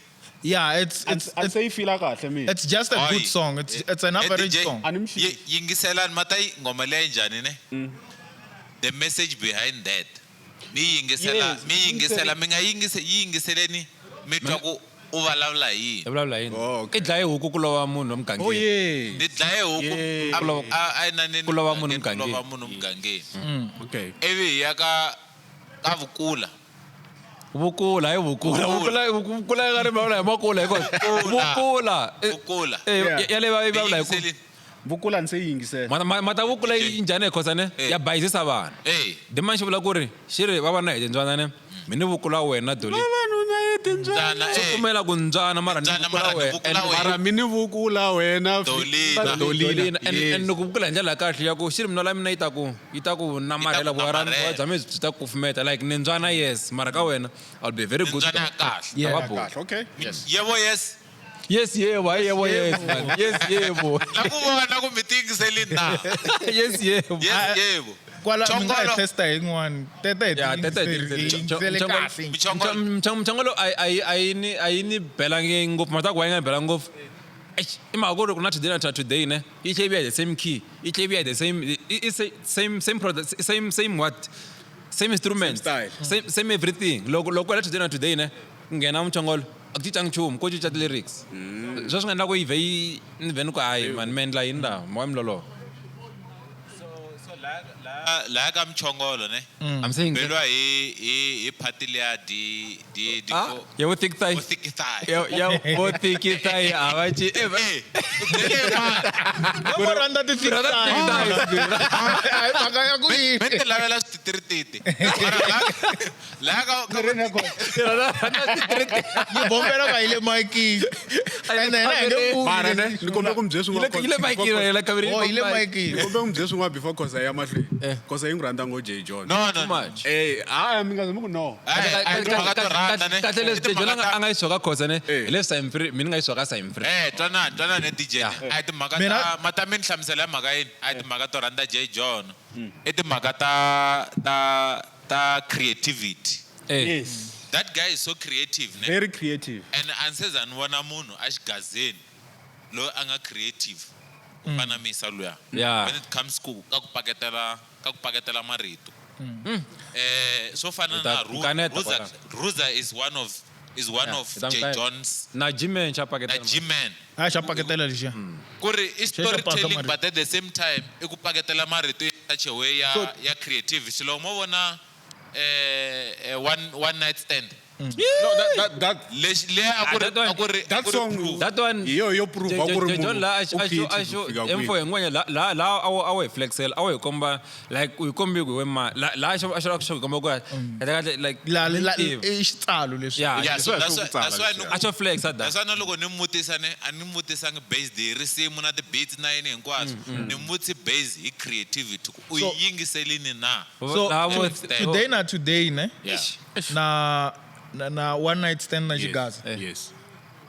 Yeah, it's A se yi fila kahle mina. it's just a good Hayi. song. It's an Eh, average DJ, song. A ni mi xiximi. Yingiselani mata yi nghoma leyi njhani ne, the message behind that mi yingisela. Yes, Mi yingisela, mi nga yingise, yi yingiseleni mi twa ku u vulavula hi yini. Hi vulavula yini? Oh, okay. I dlaye huku ku lova munhu emugangeni. Oh yeah. Ni dlaye huku Yeah. a inaneni Ku lova munhu mugangeni, ku mugangeni. lova munhu mugangeni. Okay. Ivi hi ya ka vukula. Vukula hi vukula. Vukula. Vukula, vukula yi nga ri vulavula hi makula hikuva vukula. Vukula. Yeah. Ya le va yi Mi vulavula hi ku yingiseleni. Vukula ni se yi yingisela. Mata vukula yi njhani hi khosa ne? Eh. Ya bayizisa vanhu. Eh. Dimani xi vula ku ri xi ri va va na hi tintswana ne, mi ni vukula wena doli. Vavanuna yi tintswana. Ndzana, Swi eh. pfumela ku ntswana mara ni Ntswana, vukula mara ni wena. vukula And wena. Mara mi ni vukula wena. Dolina. Dolina. And Yes. and ni ku vukula hi ndlela ya kahle ya ku xi ri mina la mina yi ta ku namarhela Yi ta ku voya ra namarhela. voya bya mina byi ta kufumeta, like ni ntswana, yes, mara ka wena I'll be very good. Ntswana ya kahle. Yeah. Ta va Kahle. Okay. Yes. Yebo, yes. Yes yebo, hayi yebo, yes man. Yes yebo. Na ku vona ku mi ti yingiselini na. Yes yebo. Yes yebo. Kwala mi nga hi Chongolo. testa yin'wana. Teta hi Ya, teta hi ti yingisele kahle. Michongolo. Mchongolo a yi ni belangi ngopfu mata ku wa yi nga ni bela ngopfu. Eish, i mhaka ku ri ku na today na today ne yi tlhe yi vuya the same key, yi tlhe yi vuya the same, i same same product, same same what, same instrument, Same style. same everything. Loko wena today na today ne ku nghena muchongolo a ku cincangi nchumu, ko cinca ti-lyrics. Sweswo swi nga endla ku yi vhe yi ni vhe ni ku hayi man, mi endla yini laha moya miloloho. Laha ka muchongolo ne. I'm saying Beliwa hi party liya di ah ya vo thick thigh. Vo thick thigh. Ya vo thick thigh a va ci eh, Eh, u byele mani? Va rhandza ti thick Rhandza thigh. thick thighs. A hi mhaka ya ku yini. Mi ti lavela swititiriti. Mara laha ka Yi bombela ka yi le mikini. And hina hi nge pfuni Mara ne leswi ni kombela ku mi byela swin'wana. Yi le mikini yena kaviri. Oh, yi le mikini. Ni kombela ku mi byela swin'wana before Khoza ya mahlweni. Khoza yi n'wi rhandza ngo Jay John. No, no, Too no. much. Eh, hayi mi nga zami ku no. Hayi, a hi timhaka to rhandza ne. Kahle I leswi timhaka John a nga yi soka Khoza ne Eh. hi leswi Simfree mina nga yi soka Simfree. Eh, twanani, twanani DJ. A hi timhaka ta mata mi ni hlamusela hi mhaka yini? A hi timhaka to rhandza Jay John. I timhaka ta creativity. Eh. Yes. That guy is so creative, ne? Very creative. And a ni se za ni vona munhu exigazeni loyi a nga creative ku fana Misa luya. Yeah. When it comes ku ka ku paketela marito. Eh, swo fana Ta na kaneta Ruza, kwala. Ruza is one of Yeah, hi ta Jay n'wi John's Na G-Man xa na paketela. G-Man. A xa paketela lexiya. Ku ri i Xexo paka storytelling marito. but at the same time i ku paketela marito in such a way ya creativity. Loko mo vona one night stand. No, that Lexi leyi a ku ri Ah, that one- a ku ri that a ku ri song proof. That one hi yo yo prove ku ri John munhu la a u xo a creative xo ku fika M4 kwihi. hi ngwenya la la a wo hi flexela, a wo hi komba like u hi kombi ku we ma la la a xo a xo lava ku xo hi komba ku kahle kahle like La la tiva. i xitsalo leswi. Yeah. Yeah, so Leswiya that's swo why ku tsala that's why ni leswiya. A xo flexa da. That's why na loko ni mutisa ne a ni mutisangi based hi risimu na ti-beats na yini hinkwaswo. Ni mutisi based hi creativity ku u yi yingiselini na. So La vo- today na today ne. Yeah. Na one night stand na Xigaza. Yes.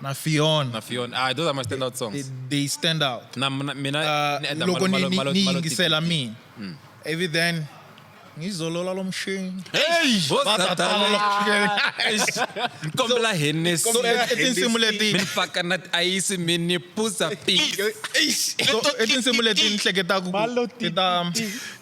Na Fiona. Na Fiona. Ah, those are my standout songs. They stand out. Na mina ni endla Loko ni malo- yingisela mina. Every then ngizolola lo mshini. Hey, vo Va ta tala lo mshini. Ni kombela Hennessy. So i tinsimu leti Mi ni faka na ayisi mi ni pusa pi. so i tinsimu leti ni hleketaka ku ti ta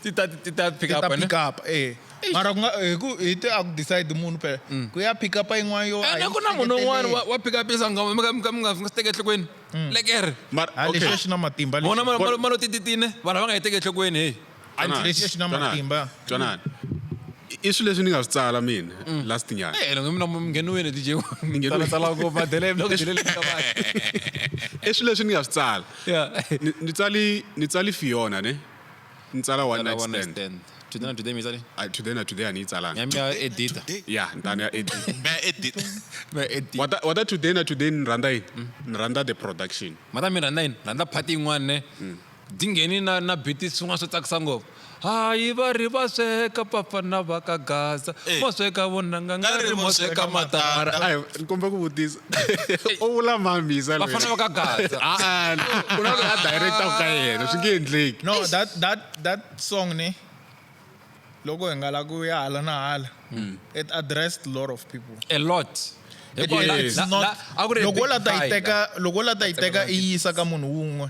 Ti ta pick ti up ta ne? pick up eh. Mara ku nga hi ku hi te a ku decide munhu phela. Ku ya pick up yin'wana yo a Ene yi ku na munhu un'wana hleketeleli. wa pick up isa ngoma mi nga swi teki enhlokweni. Lekere. Mara Ha okay. lexiya xi na matimba Vona lexiya. malo tititine vanhu va nga yi teki enhlokweni hey. Lexiya xi na matimba. Twanani. I swilo leswi ni nga swi tsala mina last nyana. Eh, loko mina mi ngheniwile DJ. Ni Tsala ngheniwile. tsala ngopfu madele mi loko delele ka vanhu. I swilo leswi ni nga swi tsala. Yeah. Ni tsali Fiona ne. Ni tsala one night One night stand. stand. Today na today mi tsali. Ah, today na today a ni yi tsalanga. Ya mi ya edita. Yeah, ni tani ya edit. Me edit. Mi ya edit. What today na today ni rhandza yini? Ni rhandza the production. Mata mi rhandza yini? Rhandza party yin'wana ne. Di ngheni na beat swin'wana swo tsakisa ngopfu. Hayi va ri va sweka papa na va ka Gaza. Eh. Mo sweka vunanga nga ri mo sweka matandza. Mara ai ni komba ku vutisa. U vula mamisa Vafana va ka Gaza. Ah ah, ku na loyi a director ka yena swi nge endleki. No, that song ne. Loko hi nga la ku ya hala na hala. It addressed a lot of people. A lot. Hikuva It's not- a ku ri loko wo la ta yi big teka loko wo la ta yi teka i yisa ka munhu wun'we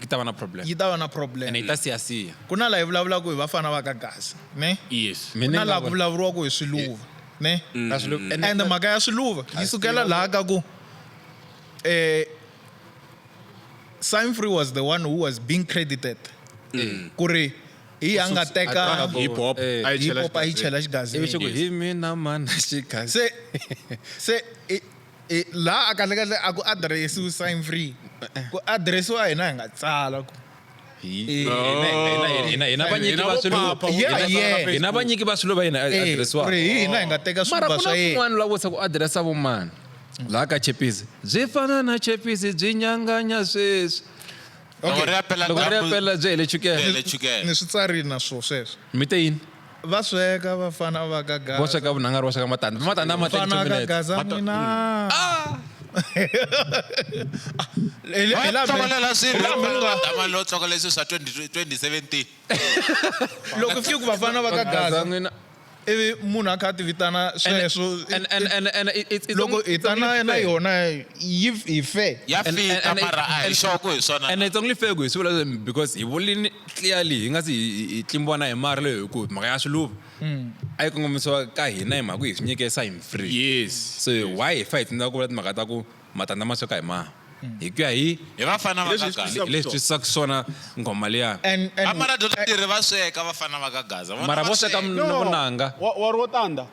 yi ta va na problem. yi ta va na problem. Ene yi ta siyasiya. Ku na laha hi vulavulaka hi vafana va ka Gaza ne. Yes. Ku Mina na ni laha nga ku vulavuriwaka hi swiluva ne. Ka swilo- And mhaka ya swiluva yi sukela laha ka ku Simon Free was the one who was being credited ku ri hi ya nga teka Hip hop Eh. a yi hip chela hop a yi chela Ivi xigazini. xi ku hi mina mana xigaza. Se laha a kahle kahle a ku addressiwi Simon Free ku addressiwa hina hi nga tsala ku Hina vanyiki Hina va vo swilo. papa, vo Yeah, yeah. Hina vanyiki va swilo va hina addressiwa. ku ri hi hina hi nga teka Mara swiluva ku na swa yena. kun'wana la vutisa ku adiresa vomani laha ka chepisi byi fana na chepisi byi nyanganya sweswi. Loko ri ya pela Loko ri ya dyambu, pela byi hele chukele. byi hele chukele. Ni swi tsarile na swo sweswo. Mi te yini? Va sweka vafana va ka Gaza. Vo sweka vunanga ri va sweka matandza. Matandza ma teki Vafana 2 ka minutes. Gaza mina. Hi laha Tlokolela swilo. hi laha mi nga- Tama lo tlokolela swilo swa 20 2017. loko fike ku vafana va ka Gaza n'wina ivi munhu a kha a ti vitana sweswo and it's loko only- hi it's ta only na na fair. yona yi hi fair. Ya fita mara a hi sure ku hi swona. And it's only fair ku hi swi vula because hi vulini clearly hi nga si hi tlimbiwa na hi mari leyo hi ku mhaka ya swiluva a yi kongomisiwa ka hina hi mhaka ku hi swi nyike sa hi free. Yes. So why hi fa hi tsandzeka ku vula timhaka ta ku matandza ma sweka hi maha hi ku ya hi Hi vafana va Leswi ka swi Gaza. leswi twisisaka swona nghoma liya. And A mara dyondzo tirhi va sweka vafana va ka Gaza. Vona Mara va vo sweka sweka. na vunanga. Wa ri wo tanda.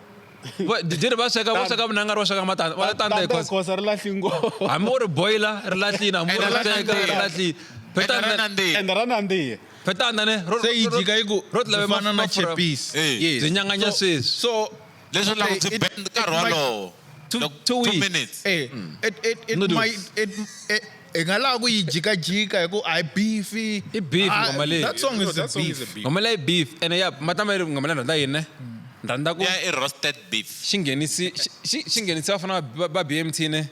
Diri va sweka vunanga ri va sweka matandza va tanda Tanda hi khosa ri lahli ngopfu. hambi u ri boiler ri lahlini hambi u ri Ene ra sweka ri nandziha. lahlini. Ene ra nandziha. Ende ra nandziha. Phetanda ne Se yi jika yi ku ro tlave byi fana na mafurha. chepisi. Eh. Byi nyanganya sweswi. So Leswi lava okay, byi bend nkarhi wolowo. Two- Loko- two two weeks. minutes. Eh, it Noodles. might it hi nga lava ku yi jikajika hi ku a hi beef. I beef nghoma leyi. That song No, is a that song beef. is a beef. Nghoma leyi beef ene ya matama yi nghoma leyi rhandza yini ne rhandza ku Ya i roasted beef. xi nghenisi xi nghenisi vafana va BMT ne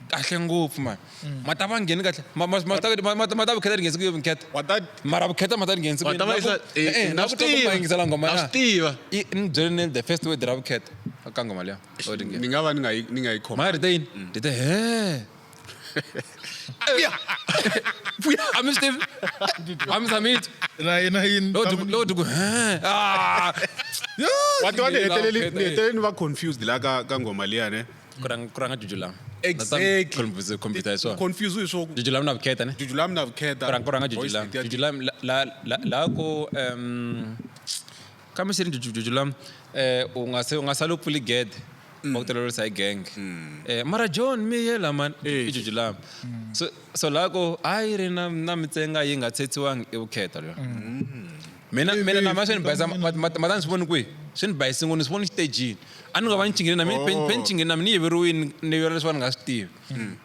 kahle ngopfu man mata va ngheni kahle ma ta vukheta ri nghenisi ku vukheta Wa ta mara vukheta ma ta ri nghenisi Wa ta va yisa- na na ku swi twa ku tiva. ma yingisela nghoma Na ya swi tiva. Ni byele ni the first word ra vukheta ka nghoma liya o ri ni nghena nga va ni nga yi khoma. ma ri te yini ri te he vuya a mi swi tivi a mi tshami Na yena yini loko ti ku he ah Wa tiva ni heteleli ni va confused la ka nghoma liya ne. Ku ranga juju lam. Exactly. Computer hi swona. Confuse hi swo ku Juju lam na vukheta ne. Juju lam na vukheta. Ku ranga juju Voice lam. letiya Juju lam la ku kambe xi ri juju lam u nga sali u pfuli gede va ku telerisa hi gang. Mara John mi yela man i juju lam. So la ku a yi ri na mitsenga yi nga tshetsiwangi i vukheta luya. Mina na ma swi ni bayisa ma ta ni swi voni kwihi swi ni bayisi ngopfu ni swi voni xitejini a ni nga va ni cingini na mina pe ni cingini na mina ni yiveriwini ni yivela leswi va ni nga swi tivi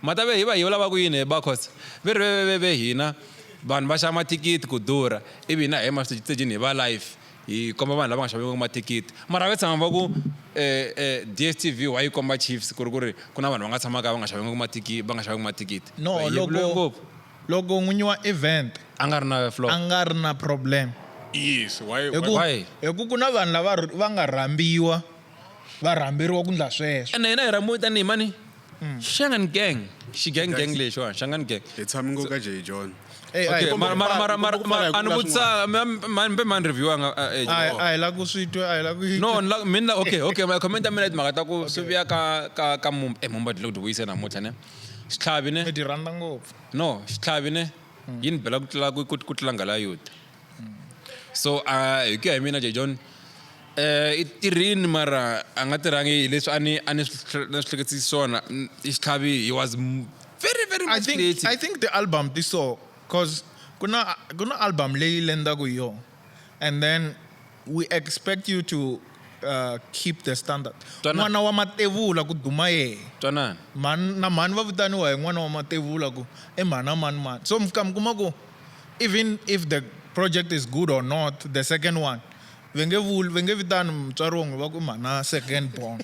mata ve hi va hi lava ku yini hi Bakhosa ve ri ve hina vanhu va xava mathikithi ku durha ivi hina hi ma xitejini hi va live hi komba vanhu lava nga xaveki mathikithi mara va tshama va ku DStv wa yi komba Chiefs ku ri ku na vanhu va nga tshamaka va nga xaveki mathikithi va nga xaveki mathikithi No, Va yiveriwe loko ngopfu loko n'winyi wa event a nga ri na floor. a nga ri na problem. Yes, why Hi ku Why? hi ku ku na vanhu lava va nga rhambiwa va rhamberiwa ku ndla sweswo. Ene hina hi rhambiwe tanihi mani Shangan gang xi gang gang lexiwani Shangan gang. Hi tshame ngopfu ka J John. Eh, Okay, a hi- mara ku pfala hi mara a ni ku vula vutisa mani mbe mani review anga a hi la ku swi twa a hi la ku no ni mina okay my comment ya mina i timhaka ta ku swi vuya ka Mumba Mumba di le ku ti vuyise namuntlha ne xitlhavi ne mi ti rhandza ngopfu. No xitlhavi ne yi ni bela ku tlula ku tlula nghala ya yuta so hi ku ya hi mina J John i tirhini mara a nga tirhangi hi leswi a ni swi hleketisi swona. Xitlhavi he was very very I much think creative. I think the album ti so cause kuna album leyi lendaku hi yona and then we expect you to keep the standard. Twana- N'wana wa matevula ku duma yehe. Twanana. Mhani na mhani va vitaniwa hi n'wana wa matevula ku i mhani na mani mani. So mi fika mi kuma ku even if the project is good or not, the second one va nge vuli va nge vitani mutswari wun'we va ku i mhana second born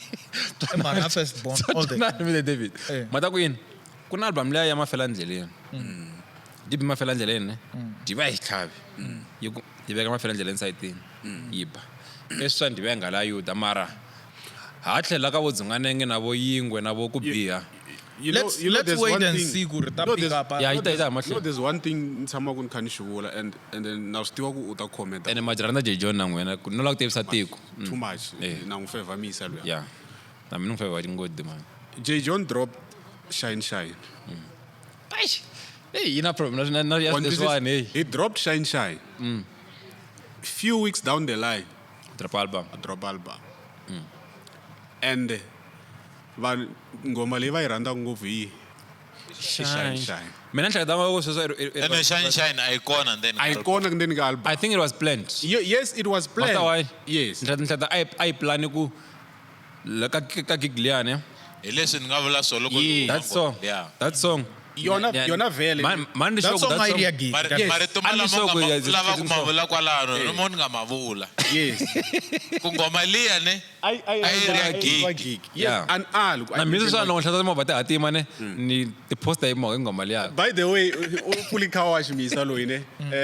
i mhana first born all the Twanana mina David. Eh. Mata ku yini ku na album liya ya mafela ndleleni yi bi mafela ndleleni ne dyi va hi xitlhavi yi ku yi veka mafela ndleleni sayitini yi ba leswiwani dyi va nghala ya yuda mara ha tlhela ka vo dzunganenge na vo yingwe na vo ku biha. You know, Let's you know, let's there's wait one and thing- see ku ri ta No, pick there's- up. Ya yi ta yi ta No, mahlweni. there's one thing ni tshamaka ni kha ni xi vula and then na swi tiva ku u ta comment. Ene ma rhandza J John na n'wina no lava ku tivisa tiko. Too much. Eh. Na n'wi favor misa luya. Ya na mina n'wi favor ngodi man. J John dropped Shine Shine. Eish. Hey, yi na problem na ya One leswiwani hey. He dropped Shine Shine. Few weeks down the line, Drop album. a drop album. And vanhu nghoma leyi va yi rhandzaka ngopfu hi Shine Shine. Mina ni hleketa ku sweswo Ene Shine Shine a yi kona ndzeni A yi kona ndzeni ka album. I think it was planned. Yes, it was planned. Master why? Yes. Ni hleketa a yi plani ku la ka gig liyani. Hi leswi ni nga vula swona loko Yeah. That song. Yeah. That song. Yona vhele. Man, That song a yi ri ya gig. Yes. Marito A ni malamo sure ku nga ya- lava ku ma song. vula kwalano no mo ni nga ma vula Yes. ku nghoma liya ne A yi A yi ri ya gig. gig. Yes, Yeah. an ali ku- Na mina sweswi loko ni hlantswa timovha ti hatima ne ni ti posta hi mhaka nghoma liya. By the way, u pfuli car wash misa loyi ne.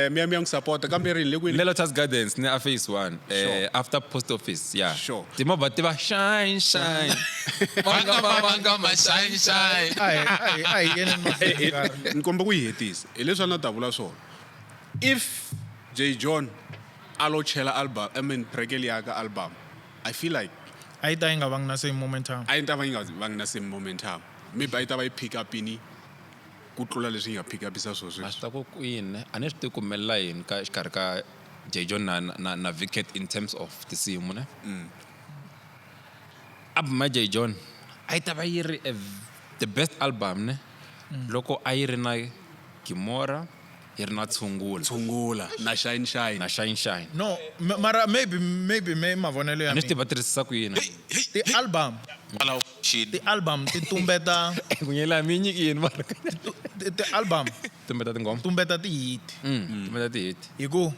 Mi ya mi ya n'wi support kambe rini le kwini? Le Lotus Gardens ne a phase 1 Sure. after post office, yeah. Sure. Timovha ti va shine shine. Vanga vanga ma shine shine. A hi yeni mahlweni nkarhi. Ni komba ku yi hetisa. Hi leswi a ni ta vula swona. If J John a lo chela album, I mean track liya ka album, I feel like A yi ta yi nga vangi na same momentum. a yi ta va yi nga vangi na same momentum. Maybe a yi ta va yi pick up-ini ku tlula leswi yi nga pick up-isa swona A sweswi. swi ta ku kwini a ni swi tivi ku humelela yini ka xikarhi ka J John na Vicat in terms of tinsimu ne. Album ya J John a yi ta va yi ri the best album ne loko a yi ri na Gimora yi ri na Tshungula Tshungula na Shine Shine. na Shine Shine. No, mara maybe may mavonelo ya A ni swi mina. tivi va tirhisisa ku yini. Ti-album, Kwalaho xini. ti-album ti tumbeta Ku nyela mi nyiki yini mara ti-album tumbeta tinghoma. tumbeta ti-hit. Tumbeta ti-hit. Hi ku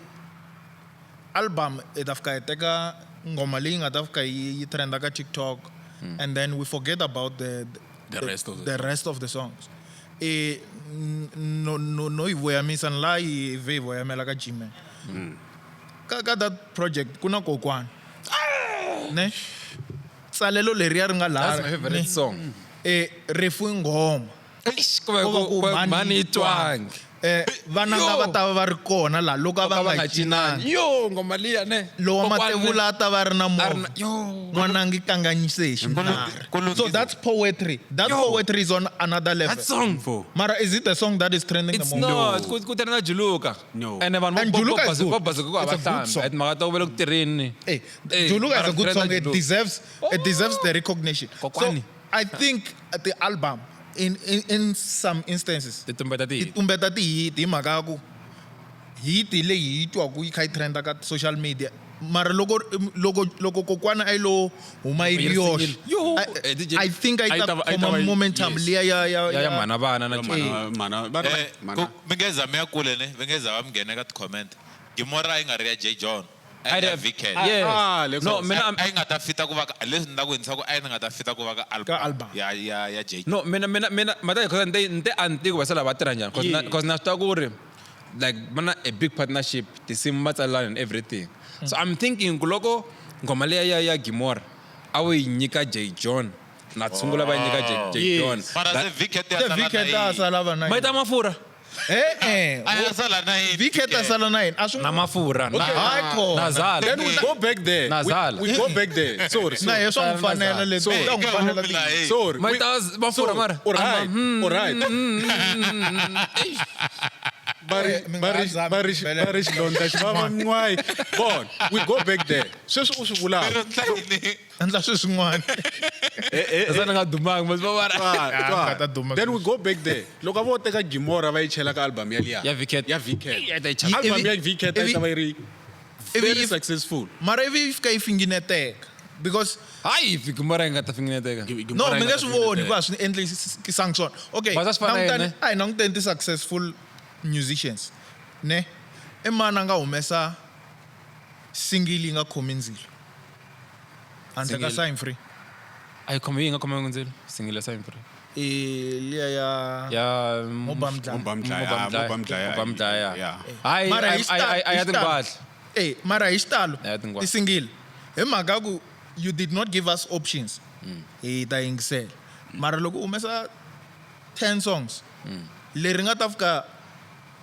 album i ta fika hi teka nghoma leyi nga ta fika yi trenda ka TikTok and then we forget about The rest of the the rest of the songs. E no no no yi voyamisa ni laha yi vhe yi voyamela ka Gman. Ka that project ku na kokwana. Ne? Tsalelo leriya ri nga laha. That's my favorite ne? song. E rifu i nghoma. Eish, ku va Ko va ku ku ku va mhani mhani yi yi twangi. Vananga Yo! va ta va va ri kona laha loko a va Ka va nga nga cinangi. cinangi. Yo, nghoma liya ne. Lowa Kokwani ne. matevula a ta va ri na A ri movha. na- yo. N'wananga i kanganyise hi xinari. Ku lunghisa. So that's poetry. That Yo. poetry is on another level. That song. Four. Mara, is it a song that is trending It's the moment? not. Ku tena na Juluka. No. Ene vanhu And Juluka is good. va baseke ku It's hava a good hlambi. song. A timhaka ta ku ve le ku tirheni. Hey, Eh, Juluka is mara a good trenda song. It Juluka. deserves the recognition. So Kokwani. I think the album in some instances Ti tumbeta ti ti-hit. tumbeta ti-hit hi mhaka ya ku hit hi leyi hi yi twaku yi kha yi trenda ka social media. Mara loko kokwana a yi lo huma yi Yi ri ri yoxe, single. Yo, DJ. I think a A yi yi ta ta va- a yi ta khoma va yi- momentum yes. liya ya ya Ya ya mhana vana na Mana mana va ri mana. Mi nge za mi ya kule ne, vi nge za va mi nghena ka ti-comment. Gimora yi nga ri ya J John. A yi ri ya Vicat. Yes. Ah, le No, course. mina A yi nga ta fita ku va ka leswi ni la ku yinisa ku a yi nga ta fita ku va ka album. Ka album. Ya J. No, mina mata because nte a ni tivi ku va se lava tirha njhani because na because na swi tiva ku ri like va na a big partnership tinsimu va tsalelana and everything. So I'm thinking ku loko nghoma liya ya Gimora a wo yi nyika J John na Tshungula va yi nyika J Yes. John. Mara se Vicat ya Se sala na Vicat a yini? sala va na Ma yi ta mafurha Eh eh. A ya sala na yini? Vicat a sala na yini? A swi na mafurha na Hayi khona. na zala. Then we go back there. Na Zala. We go back there. Sorry, Na sorry. ye swa n'wi fanela leswi. Sorry. Swa n'wi fanela Ka ti- Sorry. Ma yi ta mafurha mara. All right. All right. Eh, mi nga zami ku Va ri xilondza xi vava n'wayi. Bon, we go back there. Sweswi u swi vulaka. Endla swilo swin'wana. Sasa ni nga dumanga mas va Twa, twa. nga ta duma Then we go back there. Loko a vo teka Gimora va yi chela ka album ya liya. Ya Vicat. Ya Vicat. Ya ta yi chava. Album ya Vicat a yi ta va yi ri very successful. Mara ivi yi fika yi fingineteka because Hayi Gimora yi nga ta fingineteka. no mi nge swi voni hikuva swi endlisangi swona. Okay, Mara swa swi fana langutani yini? a hi languteni ti-successful musicians ne i mani a nga humesa single yi nga khomi ndzilo handle ka Single. sign free A yi khomi yi nga khomi ndzilo. Single ya Sign Free. i liya ya Ya Mobamdlaya. Mobamdlaya, Mobamdlaya. Mobamdlaya. Yeah. Hayi Mara hi a ya xitalo- tinghwahla. Eh, mara hi xitalo Ya tinghwahla. ti-single hi mhaka ku you did not give us options hi ta yingisela mara loko u humesa 10 songs leri nga ta fika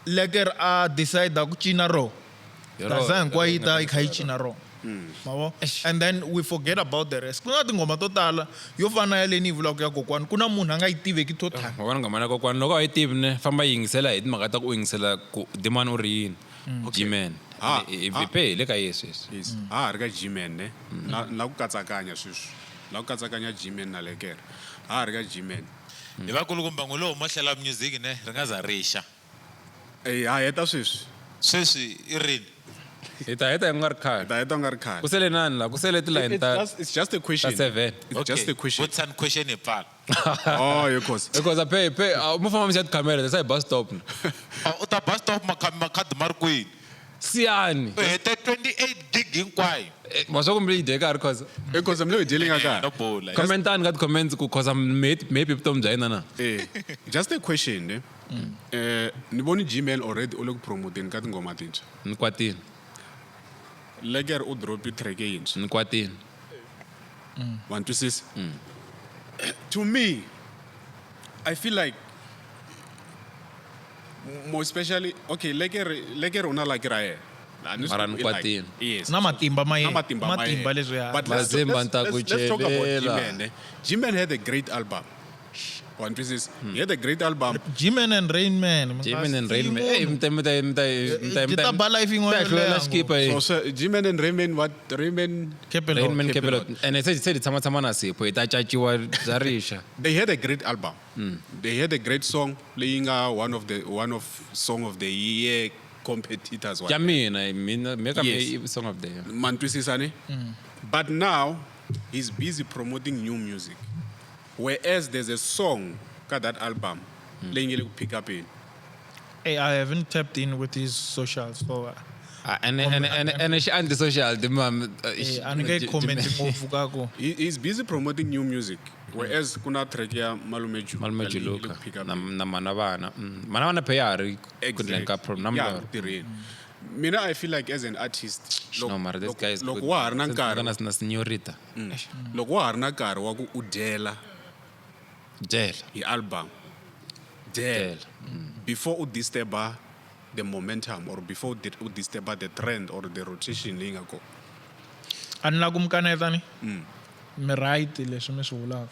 leker a decide ku cina ro Hi ro- gaza hinkwayo yi ta yi kha yi cina ro ma vo and then we forget about the rest ku na tinghoma to tala yo fana na ya leyi ni yi vulaka ya kokwani ku na munhu a nga yi tiveki total Ma vona nghoma ya kokwani loko a yi tivi ne famba yi yingisela hi timhaka ta ku u yingisela ku Dimani u ri yini. G-Man. Ah, Hi ah. pe hi le ka Yesu sweswi. Yes. Ha ha ri ka G-Man ne. Na ku katsakanya sweswi. Na ku katsakanya G-Man na Lekere. Ha ha ri ka G-Man. Hi vakulukumba n'wi lowu mo hlela music ne ri nga za rixa. Eh, ha heta sweswi. Sweswi i rini? Hi ta heta hi nga ri khale. Ta heta u nga ri khale. Ku sele nani la? Ku sele tilayini It's ta just a question. ta seven. It's just a question. Vutisani question hi pfala. Oh, of course. Because pay pay mo famba mi siya tikhamera ta sa hi bus stop. U ta bus stop makhadi ma ri kwini? Siyani. U hete 28 gig hinkwayo. Eh, ma swa kumbe yi dye karhi cause E cause mi le hi dyeli nga No karhi. bula. commentani ka ti-comments ku cause maybe vutomi bya yena na. Eh, just a question eh. Eh, ni voni Gmail already u le ku promoteni ka tinghoma tintshwa. Ni kwatini. Lekker u drop track yintshwa. Ni kwatini. Wa ni twisisa? To me, I feel like more especially okay, Lekker Lekker u na lucky ra yena. A ni swi Mara ni ku i like- kwatile. Yes. Na matimba ma Na yena. matimba ma Matimba yena. leswiya. But Mazimba ni ta ku let's talk about celela. G-Man. Eh? G-Man had a great album. Wa ni twisisa? He had a great album. G-Man and Rain Man. Mi nga Jimin and Rain Man. siyi Hey, munhu. mi ta mi ta mi ta mi ta Ti ta ba life yin'wana ta yo hlulela leha xikipa So, eh. so G-Man and Rayman, what Rayman Capello. Rain Man Capello. Ene se ti tshama tshama na Sipho hi ta caciwa bya rixa. They had a great album. They had a great song, playing one of song of the year competitors. Ya mina mina me ka Yes. me song of the year. Mantwisisane. But now he's busy promoting new music. Whereas there's a song ka that album leyi nge le ku pick up in. Hey, I haven't tapped in with his socials, so Ah, ene ene ene ene xi anti-social timam. a ni nge comment ngopfu ka ku. He's busy promoting new music. Whereas kuna track ya Malume Ju. Malume leyi nge le Juluka ku pick up na in. na mana vana. Mana vana phe ya ha ri ku endleni ka pro na Yeah, Mlorho. tirheni. Mina I feel like as an artist No, mara this guy is loko good. wa ha ri na Se nkarhi na na señorita. loko wa ha ri na nkarhi wa ku u dyela Dyela. hi album dyela Dyela. before u disturba the momentum or before u disturba the trend or the rotation leyi nga kona A ni la ku mi kaneta ni. Mi right leswi mi swi vulaka.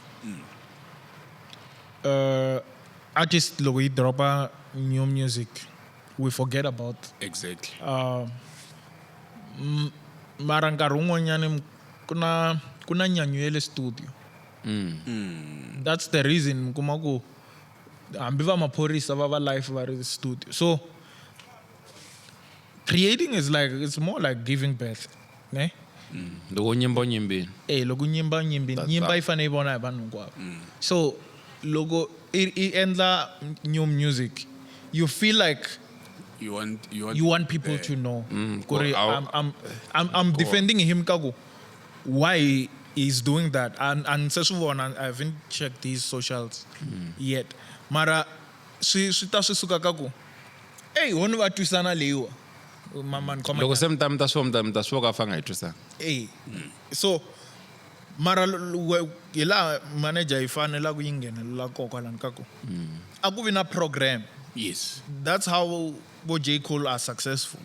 Artist loko yi dropa new music, we forget about exactly mara nkarhi wun'wanyani ku na ku na nyanyu ya le studio. That's the reason mi kuma ku hambi va maphorisa va va life va ri studio. So creating is like it's more like giving birth, ne? Loko nyimba u nyimbini. Eh loko nyimba nyimbini That's nyimba that. yi fanele yi vona hi vanhu hinkwavo. So loko i endla new music you feel like you want you want people to know. Ku ri, I'll- I'm defending him ka ku why he's doing that and se swi vona I haven't checked his socials yet mara swi ta swi suka ka ku ey ho ni va twisana leyiwa mama ni khoma Loko se mi ta mi ta swi mi ta mi ta swi ka fa nga hi twisanga. eh so mara hi laha manager yi fanela ku yi nghenelela kona kwalani ka ku a ku vi na program. Yes. That's how bo J. Cole are successful.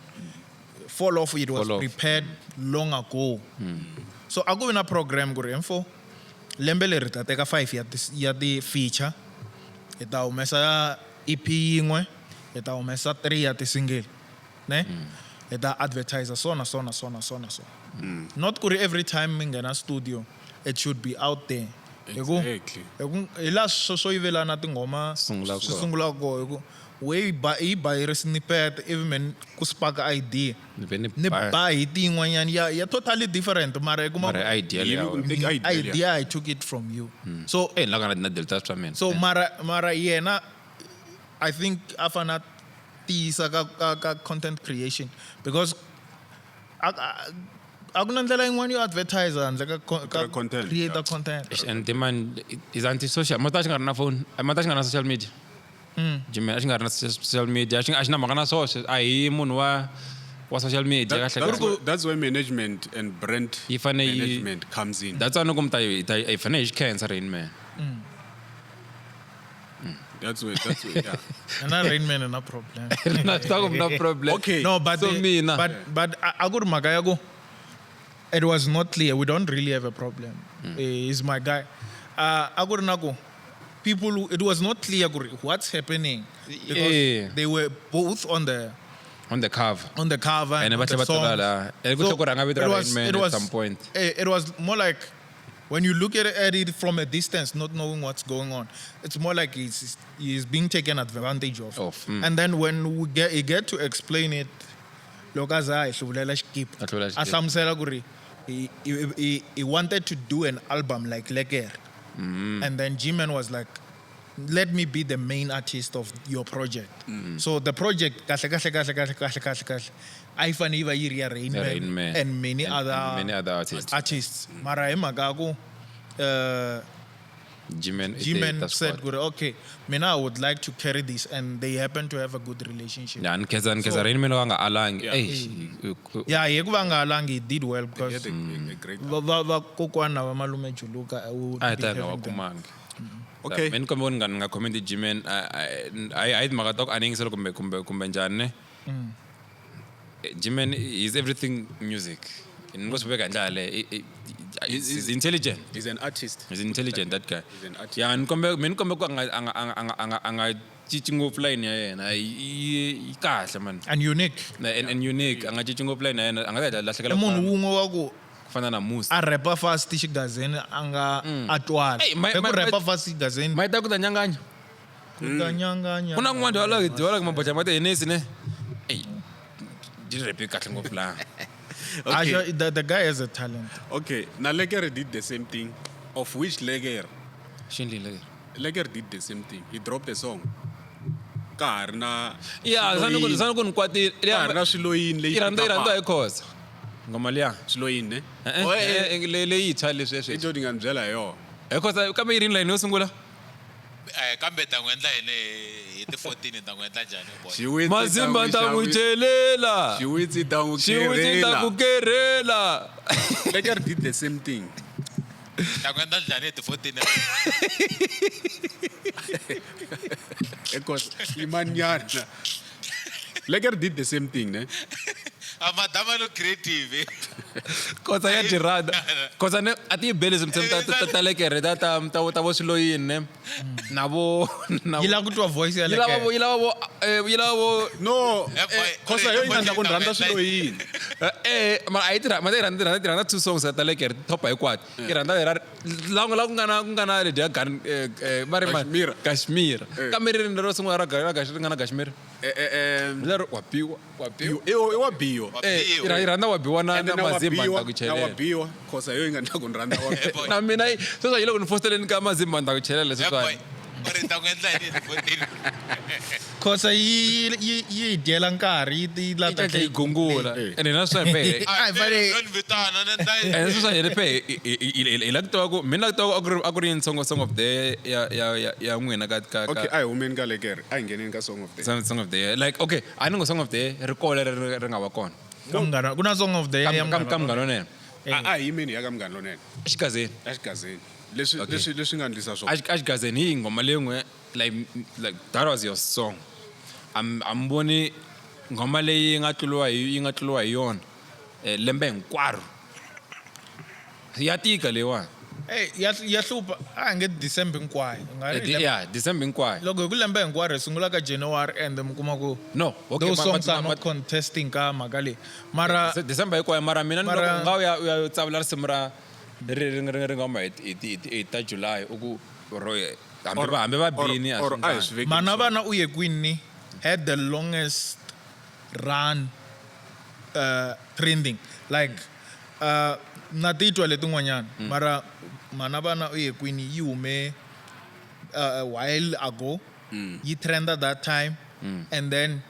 Fall Off, it was Fall Off. prepared long ago. So a ku vi na program ku ri mfo lembe leri ta teka 5 ya ti feature hi ta humesa EP yin'we hi ta humesa 3 ya ti single ne hi ta advertise so na so na so na so na so. Not ku ri every time mi nghena studio it should be out there. Hi ku Exactly. hi ku hi laha swo yivelana tinghoma Sungula swi kona. sungula kona hi ku we yi ba yi ba yi ri snippet ivi men ku spark idea Ni ve ni ni ba- ba hi tin'wanyana ya totally different mara i kuma Mara idea Yi leya. ku take idea leya. idea I took it from you. So Eh, ni la ka na delta swa mina. so mara yena I think a fana tiyisa ka content creation because a ku na ndlela yin'wana yo advertise handle ka Content, create yeah. content. And the man is anti-social. Mata a xi nga ri na phone, mata a xi nga ri na social media. Jimmy a xi nga ri na social media, a xi na mhaka na swona. A hi munhu wa social media kahle kahle. That's where management and brand Yi fane yi- management comes in. That's why ni ku mi ta hi fanele hi xi khensa Rain Man. That's where yeah. Na Rain Man na problem. Na swi ta ku mi na problem. Okay. No, but So mina. but a ku ri mhaka ya ku it was not clear. We don't really have a problem. He's my guy. A ku ri na ku people who, it was not clear ku ri what's happening because Yeah. they were both on the On the cover. on the cover And on va the tlhela va song. tsala laha. And ku tlhela ku rhanga vito ra it Rain was- Man it at was- some point. It was more like when you look at it from a distance, not knowing what's going on, it's more like he's being taken advantage of. Of. And then when we get he get to explain it, loko a za a hi hluvulela xikipa A hluvulela a xikipa. hlamusela ku ri he wanted to do an album like Lekker. And then G-Man was like, Let me be the main artist of your project. So the project kahle kahle kahle kahle kahle kahle kahle a yi fanele yi va yi ri ya Rain Man, Rain Man. and many other And many other artists. artists. Mara hi mhaka ya ku G-Man, G-Man ta said squad. ku ri, okay, mina I would like to carry this, and they happen to have a good relationship. Ya, ni khensa ni khensa So- Rain Man loko a nga alangi. Yeah. Eish, Yeah, hi ku va nga alangi, he did well because He had a great va kokwana va malume Juluka would a hi be ta hi nga va having them. kumangi. Okay. Mina ni kombela ku ni nga comment G-Man a hi timhaka ta ku a ni yingisela kumbe njhani ne. G-Man is everything music. Ni ngo swi veka hi ndlela yaleyo. He's intelligent. He's an artist. He's intelligent that guy. He's an artist. Ya ni kombe mina ni kombe ku a nga cinci ngopfu line ya yena. Yi kahle man. And unique. And unique, a nga cinci ngopfu line ya yena, a nga ta lahlekela I munhu wun'we wa ku ku fana na Musa. a repa fast xigazeni a nga a twala. Hey, Hi ku repa fast xigazeni ma ta ku ta nyanganya. ku ta nyanganya. Ku na kun'wana dialog dialog mabocha ma tihenesi ne. Ey, di repe kahle ngopfu laha. Okay. Asha, the guy has a talent. Okay. Now Lekker did the same thing. Of which Lekker? Xi endlile Lekker. Lekker did the same thing. He dropped a song. Ka ha ri na Ya, sani ku ni kwatile. Ka ha ri na swilo yini leyi Yi rhandza yi rhandza hi Khoza. Ngoma liya. Swilo yini ne? Eh, eh, eh, leyintshwa leswi I sweswi. Jodi nga ni byela hi yona. Hi Khoza kambe yi rini line yo sungula? Kambe ta n'wi endla yini hi ti 14 ta n'wi endla njhani boy? Xiwitsi Mazimba ta n'wi celela. Xiwitsi ta n'wi Xiwitsi ta ku kerela. kerela. Lekker did the same thing. Ta n'wi endla njhani hi ti 14? Because imanyana. Lekker did the same thing, ne? A madama no creative. Khoza ya dyi rhandza. Khoza ne a ti yi beli tinsimu ta Lekker ta vo swilo yini ne? Na vo na Yi lava ku twa voice ya yi lava Lekker. vo yi lava vo yi lava vo No, Eh, boy, Khoza yo yi nga endla ku ni rhandza swilo yini. Mara a yi ti ma ti rhandza ti rhandza two songs ta Lekker top hinkwato. Yi rhandza lera la ku nga na ledya gan va ri mani? Kashmir. Kashmir. Kambe ri rini ro sungula ra ri nga na Kashmir. Lero wa biwa wa biwa. I wa biwa. Eh, yi rhandza wa biwa na And na na wa Mazimba biwa, ta ku na chelela. wa biwa, Khoza yo yi nga endla ku ni rhandza wa biwa. Na mina sweswi yi le ku ni fosteleni ka Mazimba ta ku chelela Eh, sweswiwani. boy. U ri ta n'wi endla yini hi ti 14? Khoza yi yi dyela nkarhi yi ti la ta Yi yi gungula. Ene na swi pe. A hi fane- No ni vitana ni endla yini? Ene sweswi hi ri pe hi la ku tiva ku mina la ku tiva ku a ku ri yini song of the year ya n'wina ka Okay, a hi humeni ka Lekker, a hi ngheneni ka song of the year. song of the year. Like okay, a ni ngo song of the year ri kona leri ri nga va kona. Ka Munghana, ku na song of the year ya Ka Munghana. ka Munghana Lonene. A hi yimeni ya ka Munghana Lonene. Exigazeni. Exigazeni. Leswi Okay. leswi leswi nga endlisa swona. Exigazeni hi nghoma leyi n'we like that was your song. Am am voni nghoma leyi yi nga tluriwa hi yi nga tluriwa hi yona lembe hinkwaro. Ya tika leyiwani. Hey, ya hlupha a hi nge December hinkwayo. U nga ri Yeah, December hinkwayo. Loko hi ku lembe hinkwaro hi sungula ka January and mi kuma ku No, okay, those songs are not contesting ka mhaka leyi. Mara December hinkwayo mara mina ni Mara- loko u nga u ya tsavula risimu ra ri nga huma hi ta July u ku ro hambi va bini a Or swi a hi ndlanga. swi veki Mana Vana U Ye Kwini had the longest run trending. Like na titwa letin'wanyana mara Mana Vana U Ye Kwini yi hume a while ago. Yi trenda that time and then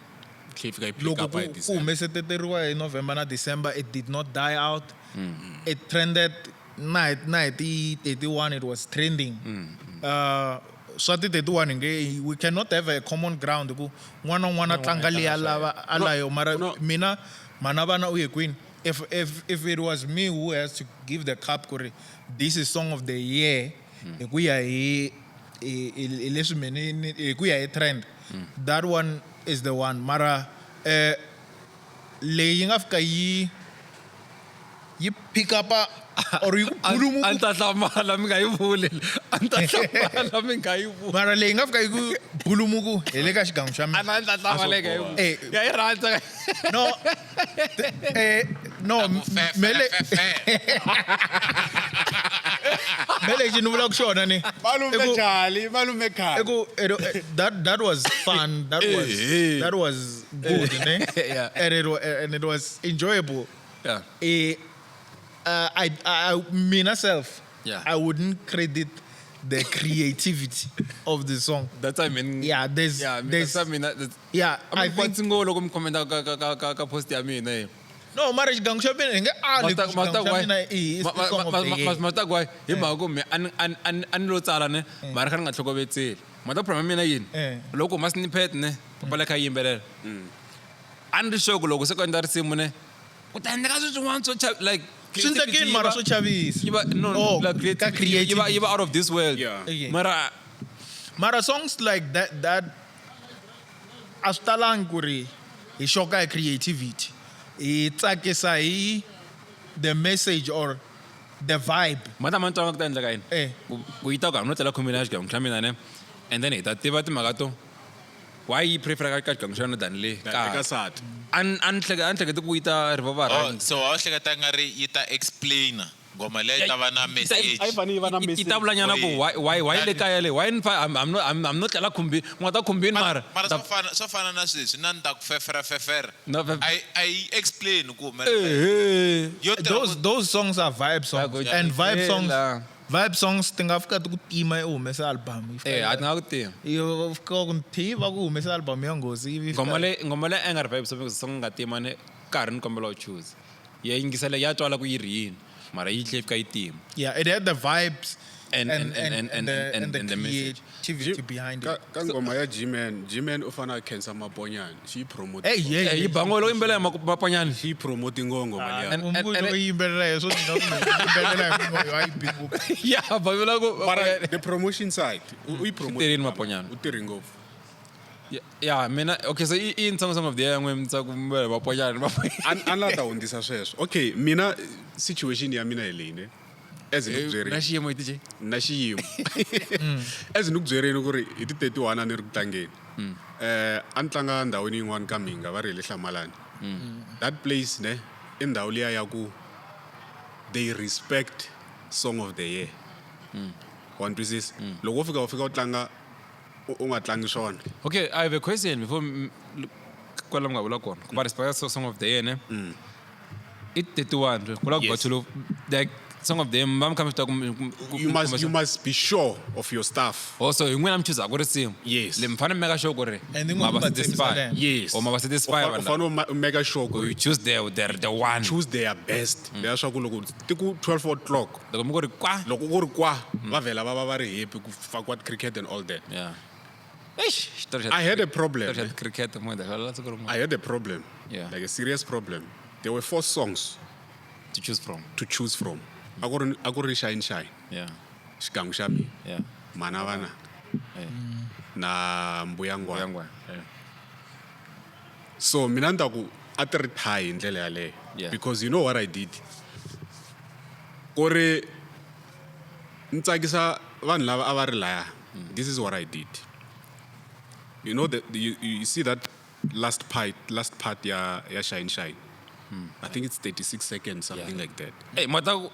Tlhe fika yi pick loko up hi ku December. humeseteteriwa hi November na December, it did not die out. It trended na hi ti 31 it was trending. Swa ti 31 hi nge we cannot have a common ground ku n'wana na un'wana a tlanga leyi a lava a layo mara mina Mana Vana U Ye Kwini if it was me who has to give the cup ku ri this is song of the year hi ku ya hi hi leswi mene hi ku ya hi trend, that one is the one. Mara leyi yi nga fika yi pick up or yi ku bulumu A ni ta hlamala mi nga yi vuli. A ni ta hlamala mi nga yi vuli. mara leyi nga fika yi ku bulumuku hi le ka xigangu xa mina. A ni ta hlamala yi nga yi vuli. Eh. Ya yi rhandza. No, no, Fe, fe, mele fe, fe. mele lexi ni vulaka xona ni Malume i ku- Charlie, malume Khale. i ku, that was fun, that was good, ne? Yeah. And it was enjoyable. Yeah. I, mina self, Yeah. I wouldn't credit the creativity of the song. That's I mean. Yeah, there's Yeah, there's that's I mean. That's, yeah, I I mean, think kwatsi ngopfu loko mi commenta ka post ya mina eh. no mara xigangu xa mina hi nge ali ku xigangu xa mina i i song of the year. Mata hi mhaka ku me a ni lo tsala ne mara kha ni nga tlhokovetseli mata problem ya mina yini Eh. loko huma snippet ne papa le kha yi yimbelela a ni ri sure ku loko se ku endla risimu ne ku ta endleka swilo swin'wana swo like Swi endlekile mara swo chavisa. yi va no Oh, like ka creativity yi va out of this world. Yeah. Okay. Mara Mara songs like that a swi talangi ku ri hi xoka hi creativity. Hi tsakisa hi the message or the vibe. Mata ma ni twanga ku ta endleka yini Eh. Ku yi ta ku hambi no tlela khomile ya xigangu xa mina ne and then hi ta tiva timhaka to why yi prefer ka xigangu xa yona than le Eka sati. A ni hlekete ku yi ta rivova Oh, so wa hleketa nga ri yi ta explain ngoma leyi ta va na message. A yi fanele yi va na yi message. ta vulanyana ku why le kaya le why ni fa I'm not tlela khumbi mu nga ta khumbini mara Mara swo fana na sweswi na ni ta ku fefera fefera. No, A yi explain ku ehe yo tirha Those songs are vibe songs. Yeah, And vibe songs yeah. vibe songs ti nga fika ti ku tima i humesa album. Yi fika eh a ti nga ku tima yi fika ku tiva ku humesa album ya nghozi ivi ngoma le a nga ri vibe song song nga tima ne ka ha ri ni kombela u choose ya yingisela ya twala ku yi ri yini mara yi tlhe yi fika yi tima. Yeah, it had the vibes And and the and the message. creativity behind Ka it. ka ngoma ya G-Man, G-Man u fanele a khensa Maponyani. Xi yi promote. Hey, yeah, Eh, yi yeah. ba ngoma loko yimbelela Maponyani. Xi yi promote ngoma liya. Umbuzo oyimbelela hi swo ni nga ku yimbelela hi munhu a yi bi ngopfu. Ya va vula ku Mara the promotion side, u yi promote. Tirhini Maponyani. U tirhi ngopfu. Ya mina okay so i yini song of the year n'we mi tsaka kumbe Maponyani Maponyani. A ni la ta hundzisa sweswo. Okay, mina situation ya mina hi leyi ne. As ni ku Na byerini. xiyimo i DJ. Na xiyimo. As ni ku byerini ku ri hi ti 31 a ni ri ku tlangeni. A ni tlanga ndhawini yin'wana ka Mhinga va ri hi le Hlamalani. That place ne i ndhawu liya ya ku they respect song of the year. Wa ni twisisa? Loko wo fika u fika u tlanga u nga tlangi swona. Okay, I have a question before kwala mi nga vula kona. Ku va respect song of the year ne. I 31 ku la ku Yes. bathulo like song of the year va mi kha mi swi tiva ku You must be sure of your stuff. Oh, so hi n'wina mi chuzaka risimu. Yes. Le mi fanele mi make sure ku ri And then ma n'wina va mi va satisfy. tshembisa Yes. Or ma va satisfy U vanhu lava. fanele u make sure ku You choose the one. choose their best. Leswaku loko ti ku 12 o'clock Loko mi ku ri kwa. loko ku ri kwa va vhela va va va ri happy ku fakiwa cricket and all that. Yeah. Eish, xitori xa I had a problem. xitori xa cricket mo da la siku rin'wana. I had a problem. Yeah. Like a serious problem. There were 4 songs To choose from. to choose from. A ku ri Shine Shine. Yeah. Xigangu xa mina. Yeah. Mhana vana. Yeah. Na Mbuyangwana. Mbuyangwana. Yeah. So mina ni ta ku a ti ri tie hi ndlela yaleyo. Yeah. Because you know what I did? Ku ri ni tsakisa vanhu lava a va ri laya. This is what I did. You know the you see that last part ya Shine Shine. I think it's 36 seconds, something Yeah. like that. Hey, mata ku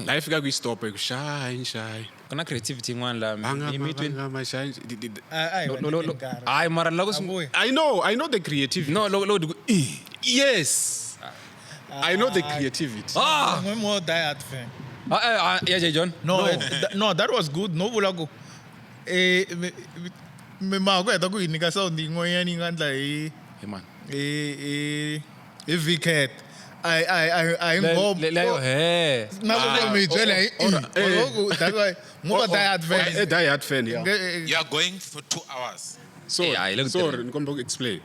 La yi fika ku yi stop ku shine shine. ku na creativity yin'wana la Vanga mi twini. vanga shine. A hi Lo- lo- lo- Hayi mara loko swi Avuyi. I know the creativity. No, loko di ku i. Yes. I know the creativity. Ah! N'we mo die hard fan. Ah, ah, yeah, yeah, John. No, no, that was good. No vula ku mi ma ku heta ku hi nyika sound yin'wanyana yi nga endla hi Hey man. hi hi VCat. A hi ngoma. Le yo he. Na ku mi byela hi i. That's why ngo va die hard fan. A die hard fan, yeah. You are going for 2 hours. Sorry, Yeah, I look sorry, at ni kombela ku explain.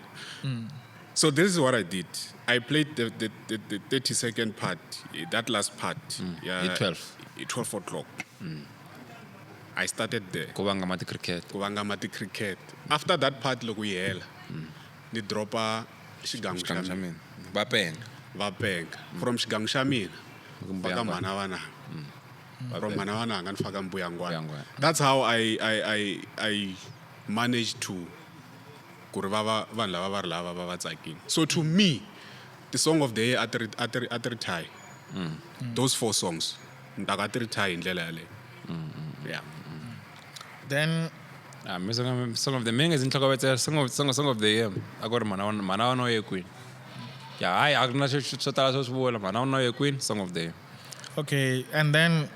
So this is what I did. I played the 30-second part, that last part. Yeah, Hi 12. 12 o'clock. I started there. Ku vanga mati cricket. Ku vanga mati cricket. After that part loko yi hela, ni dropa xigangu xa Xigangu xa mina. mina. Va penga. Va penga. From xigangu xa mina, Mbuyangwana. faka mhana vana. From mhana vananga ni faka Mbuyangwana. Mbuyangwana. That's how I managed to ku ri va va vanhu lava va ri lava va va tsakile. So to me, the song of the year a ti ri tie. Those 4 songs. Ni ta ka ti ri tie hi ndlela yaleyo. Yeah. Then Ah, mi song of the mingi ndzi nhlokovetsela song of the year. A ku ri mhana wa mhana wa no ye kwini. Ya hayi a ku na swo tala swo swi vula mhana wa no ye kwini song of the year. Okay, and then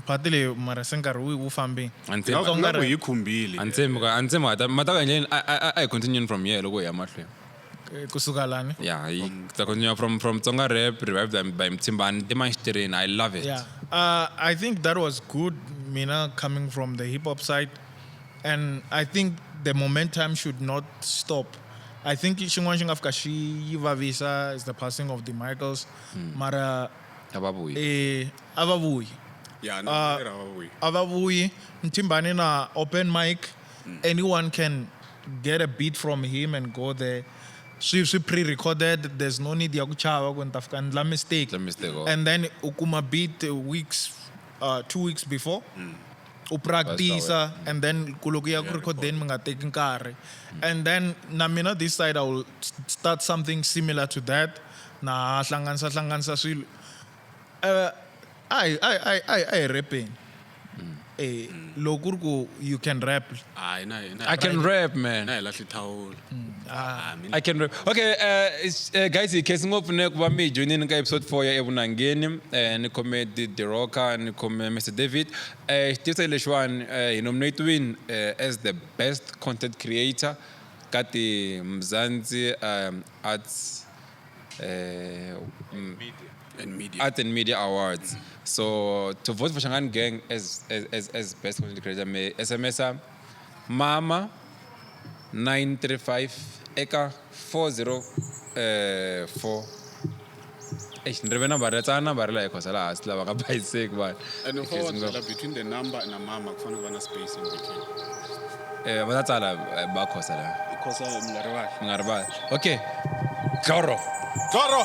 Party leyi mara se nkarhi wu fambini. A ni tshembi- Tsonga Nga ku rap. hi khumbile. a ni tshembi a ni tshembi ma ta ku endleni a hi continue from here loko hi ya mahlweni. Kusuka lani. Yeah, hi ta continue from Tsonga rap revived by Mthimbani Timanxitirini. I love it. Yeah. I think that was good, Mina, coming from the hip hop side. And I think the momentum should not stop. I think xin'wana xi nga fika xi yi vavisa is the passing of the Michaels. Mara A va vuyi. a va vuyi. Yeah, no, ra va vuyi. A va vuyi. Mthimbani na open mic. Anyone can get a beat from him and go there. Swi pre-recorded. There's no need ya ku chava ku ni ta fika ndla mistake. Ndla mistake, oh. And then u kuma beat weeks, 2 weeks before. U practice and then ku loko ya ku recordeni mi nga teki nkarhi. And then na mina this side I will start something similar to that. Na hlanganisa hlanganisa swilo. A hi rappeni. Loko ku ri ku you can rap. Ah, hina I can rap, man. hina hi lahli thawula. Ah, mina I can rap. Okay, guys, hi khensi ngopfu ne ku va mi hi joyinini ka episode 4 ya Evunangeni. Ni khome The Rocker, ni khome Mr David. Xitiviso lexiwani, hi nominate-wini as the best content creator ka ti Mzansi Arts and media. Art and Media Awards. So to vote for Shangaan Gang as best content creator, may SMS Mama 935 eka 40 4. Eish, ni rive nambara, tsala nambara laha hi khosa laha hansi lava nga bayiseki vanhu. And forward byela between the number na mama ku fanele ku va na space in between. Va ta tsala va khosa laha. Khosa mi nga rivali. Mi nga rivali. Okay. Tloro. Toro.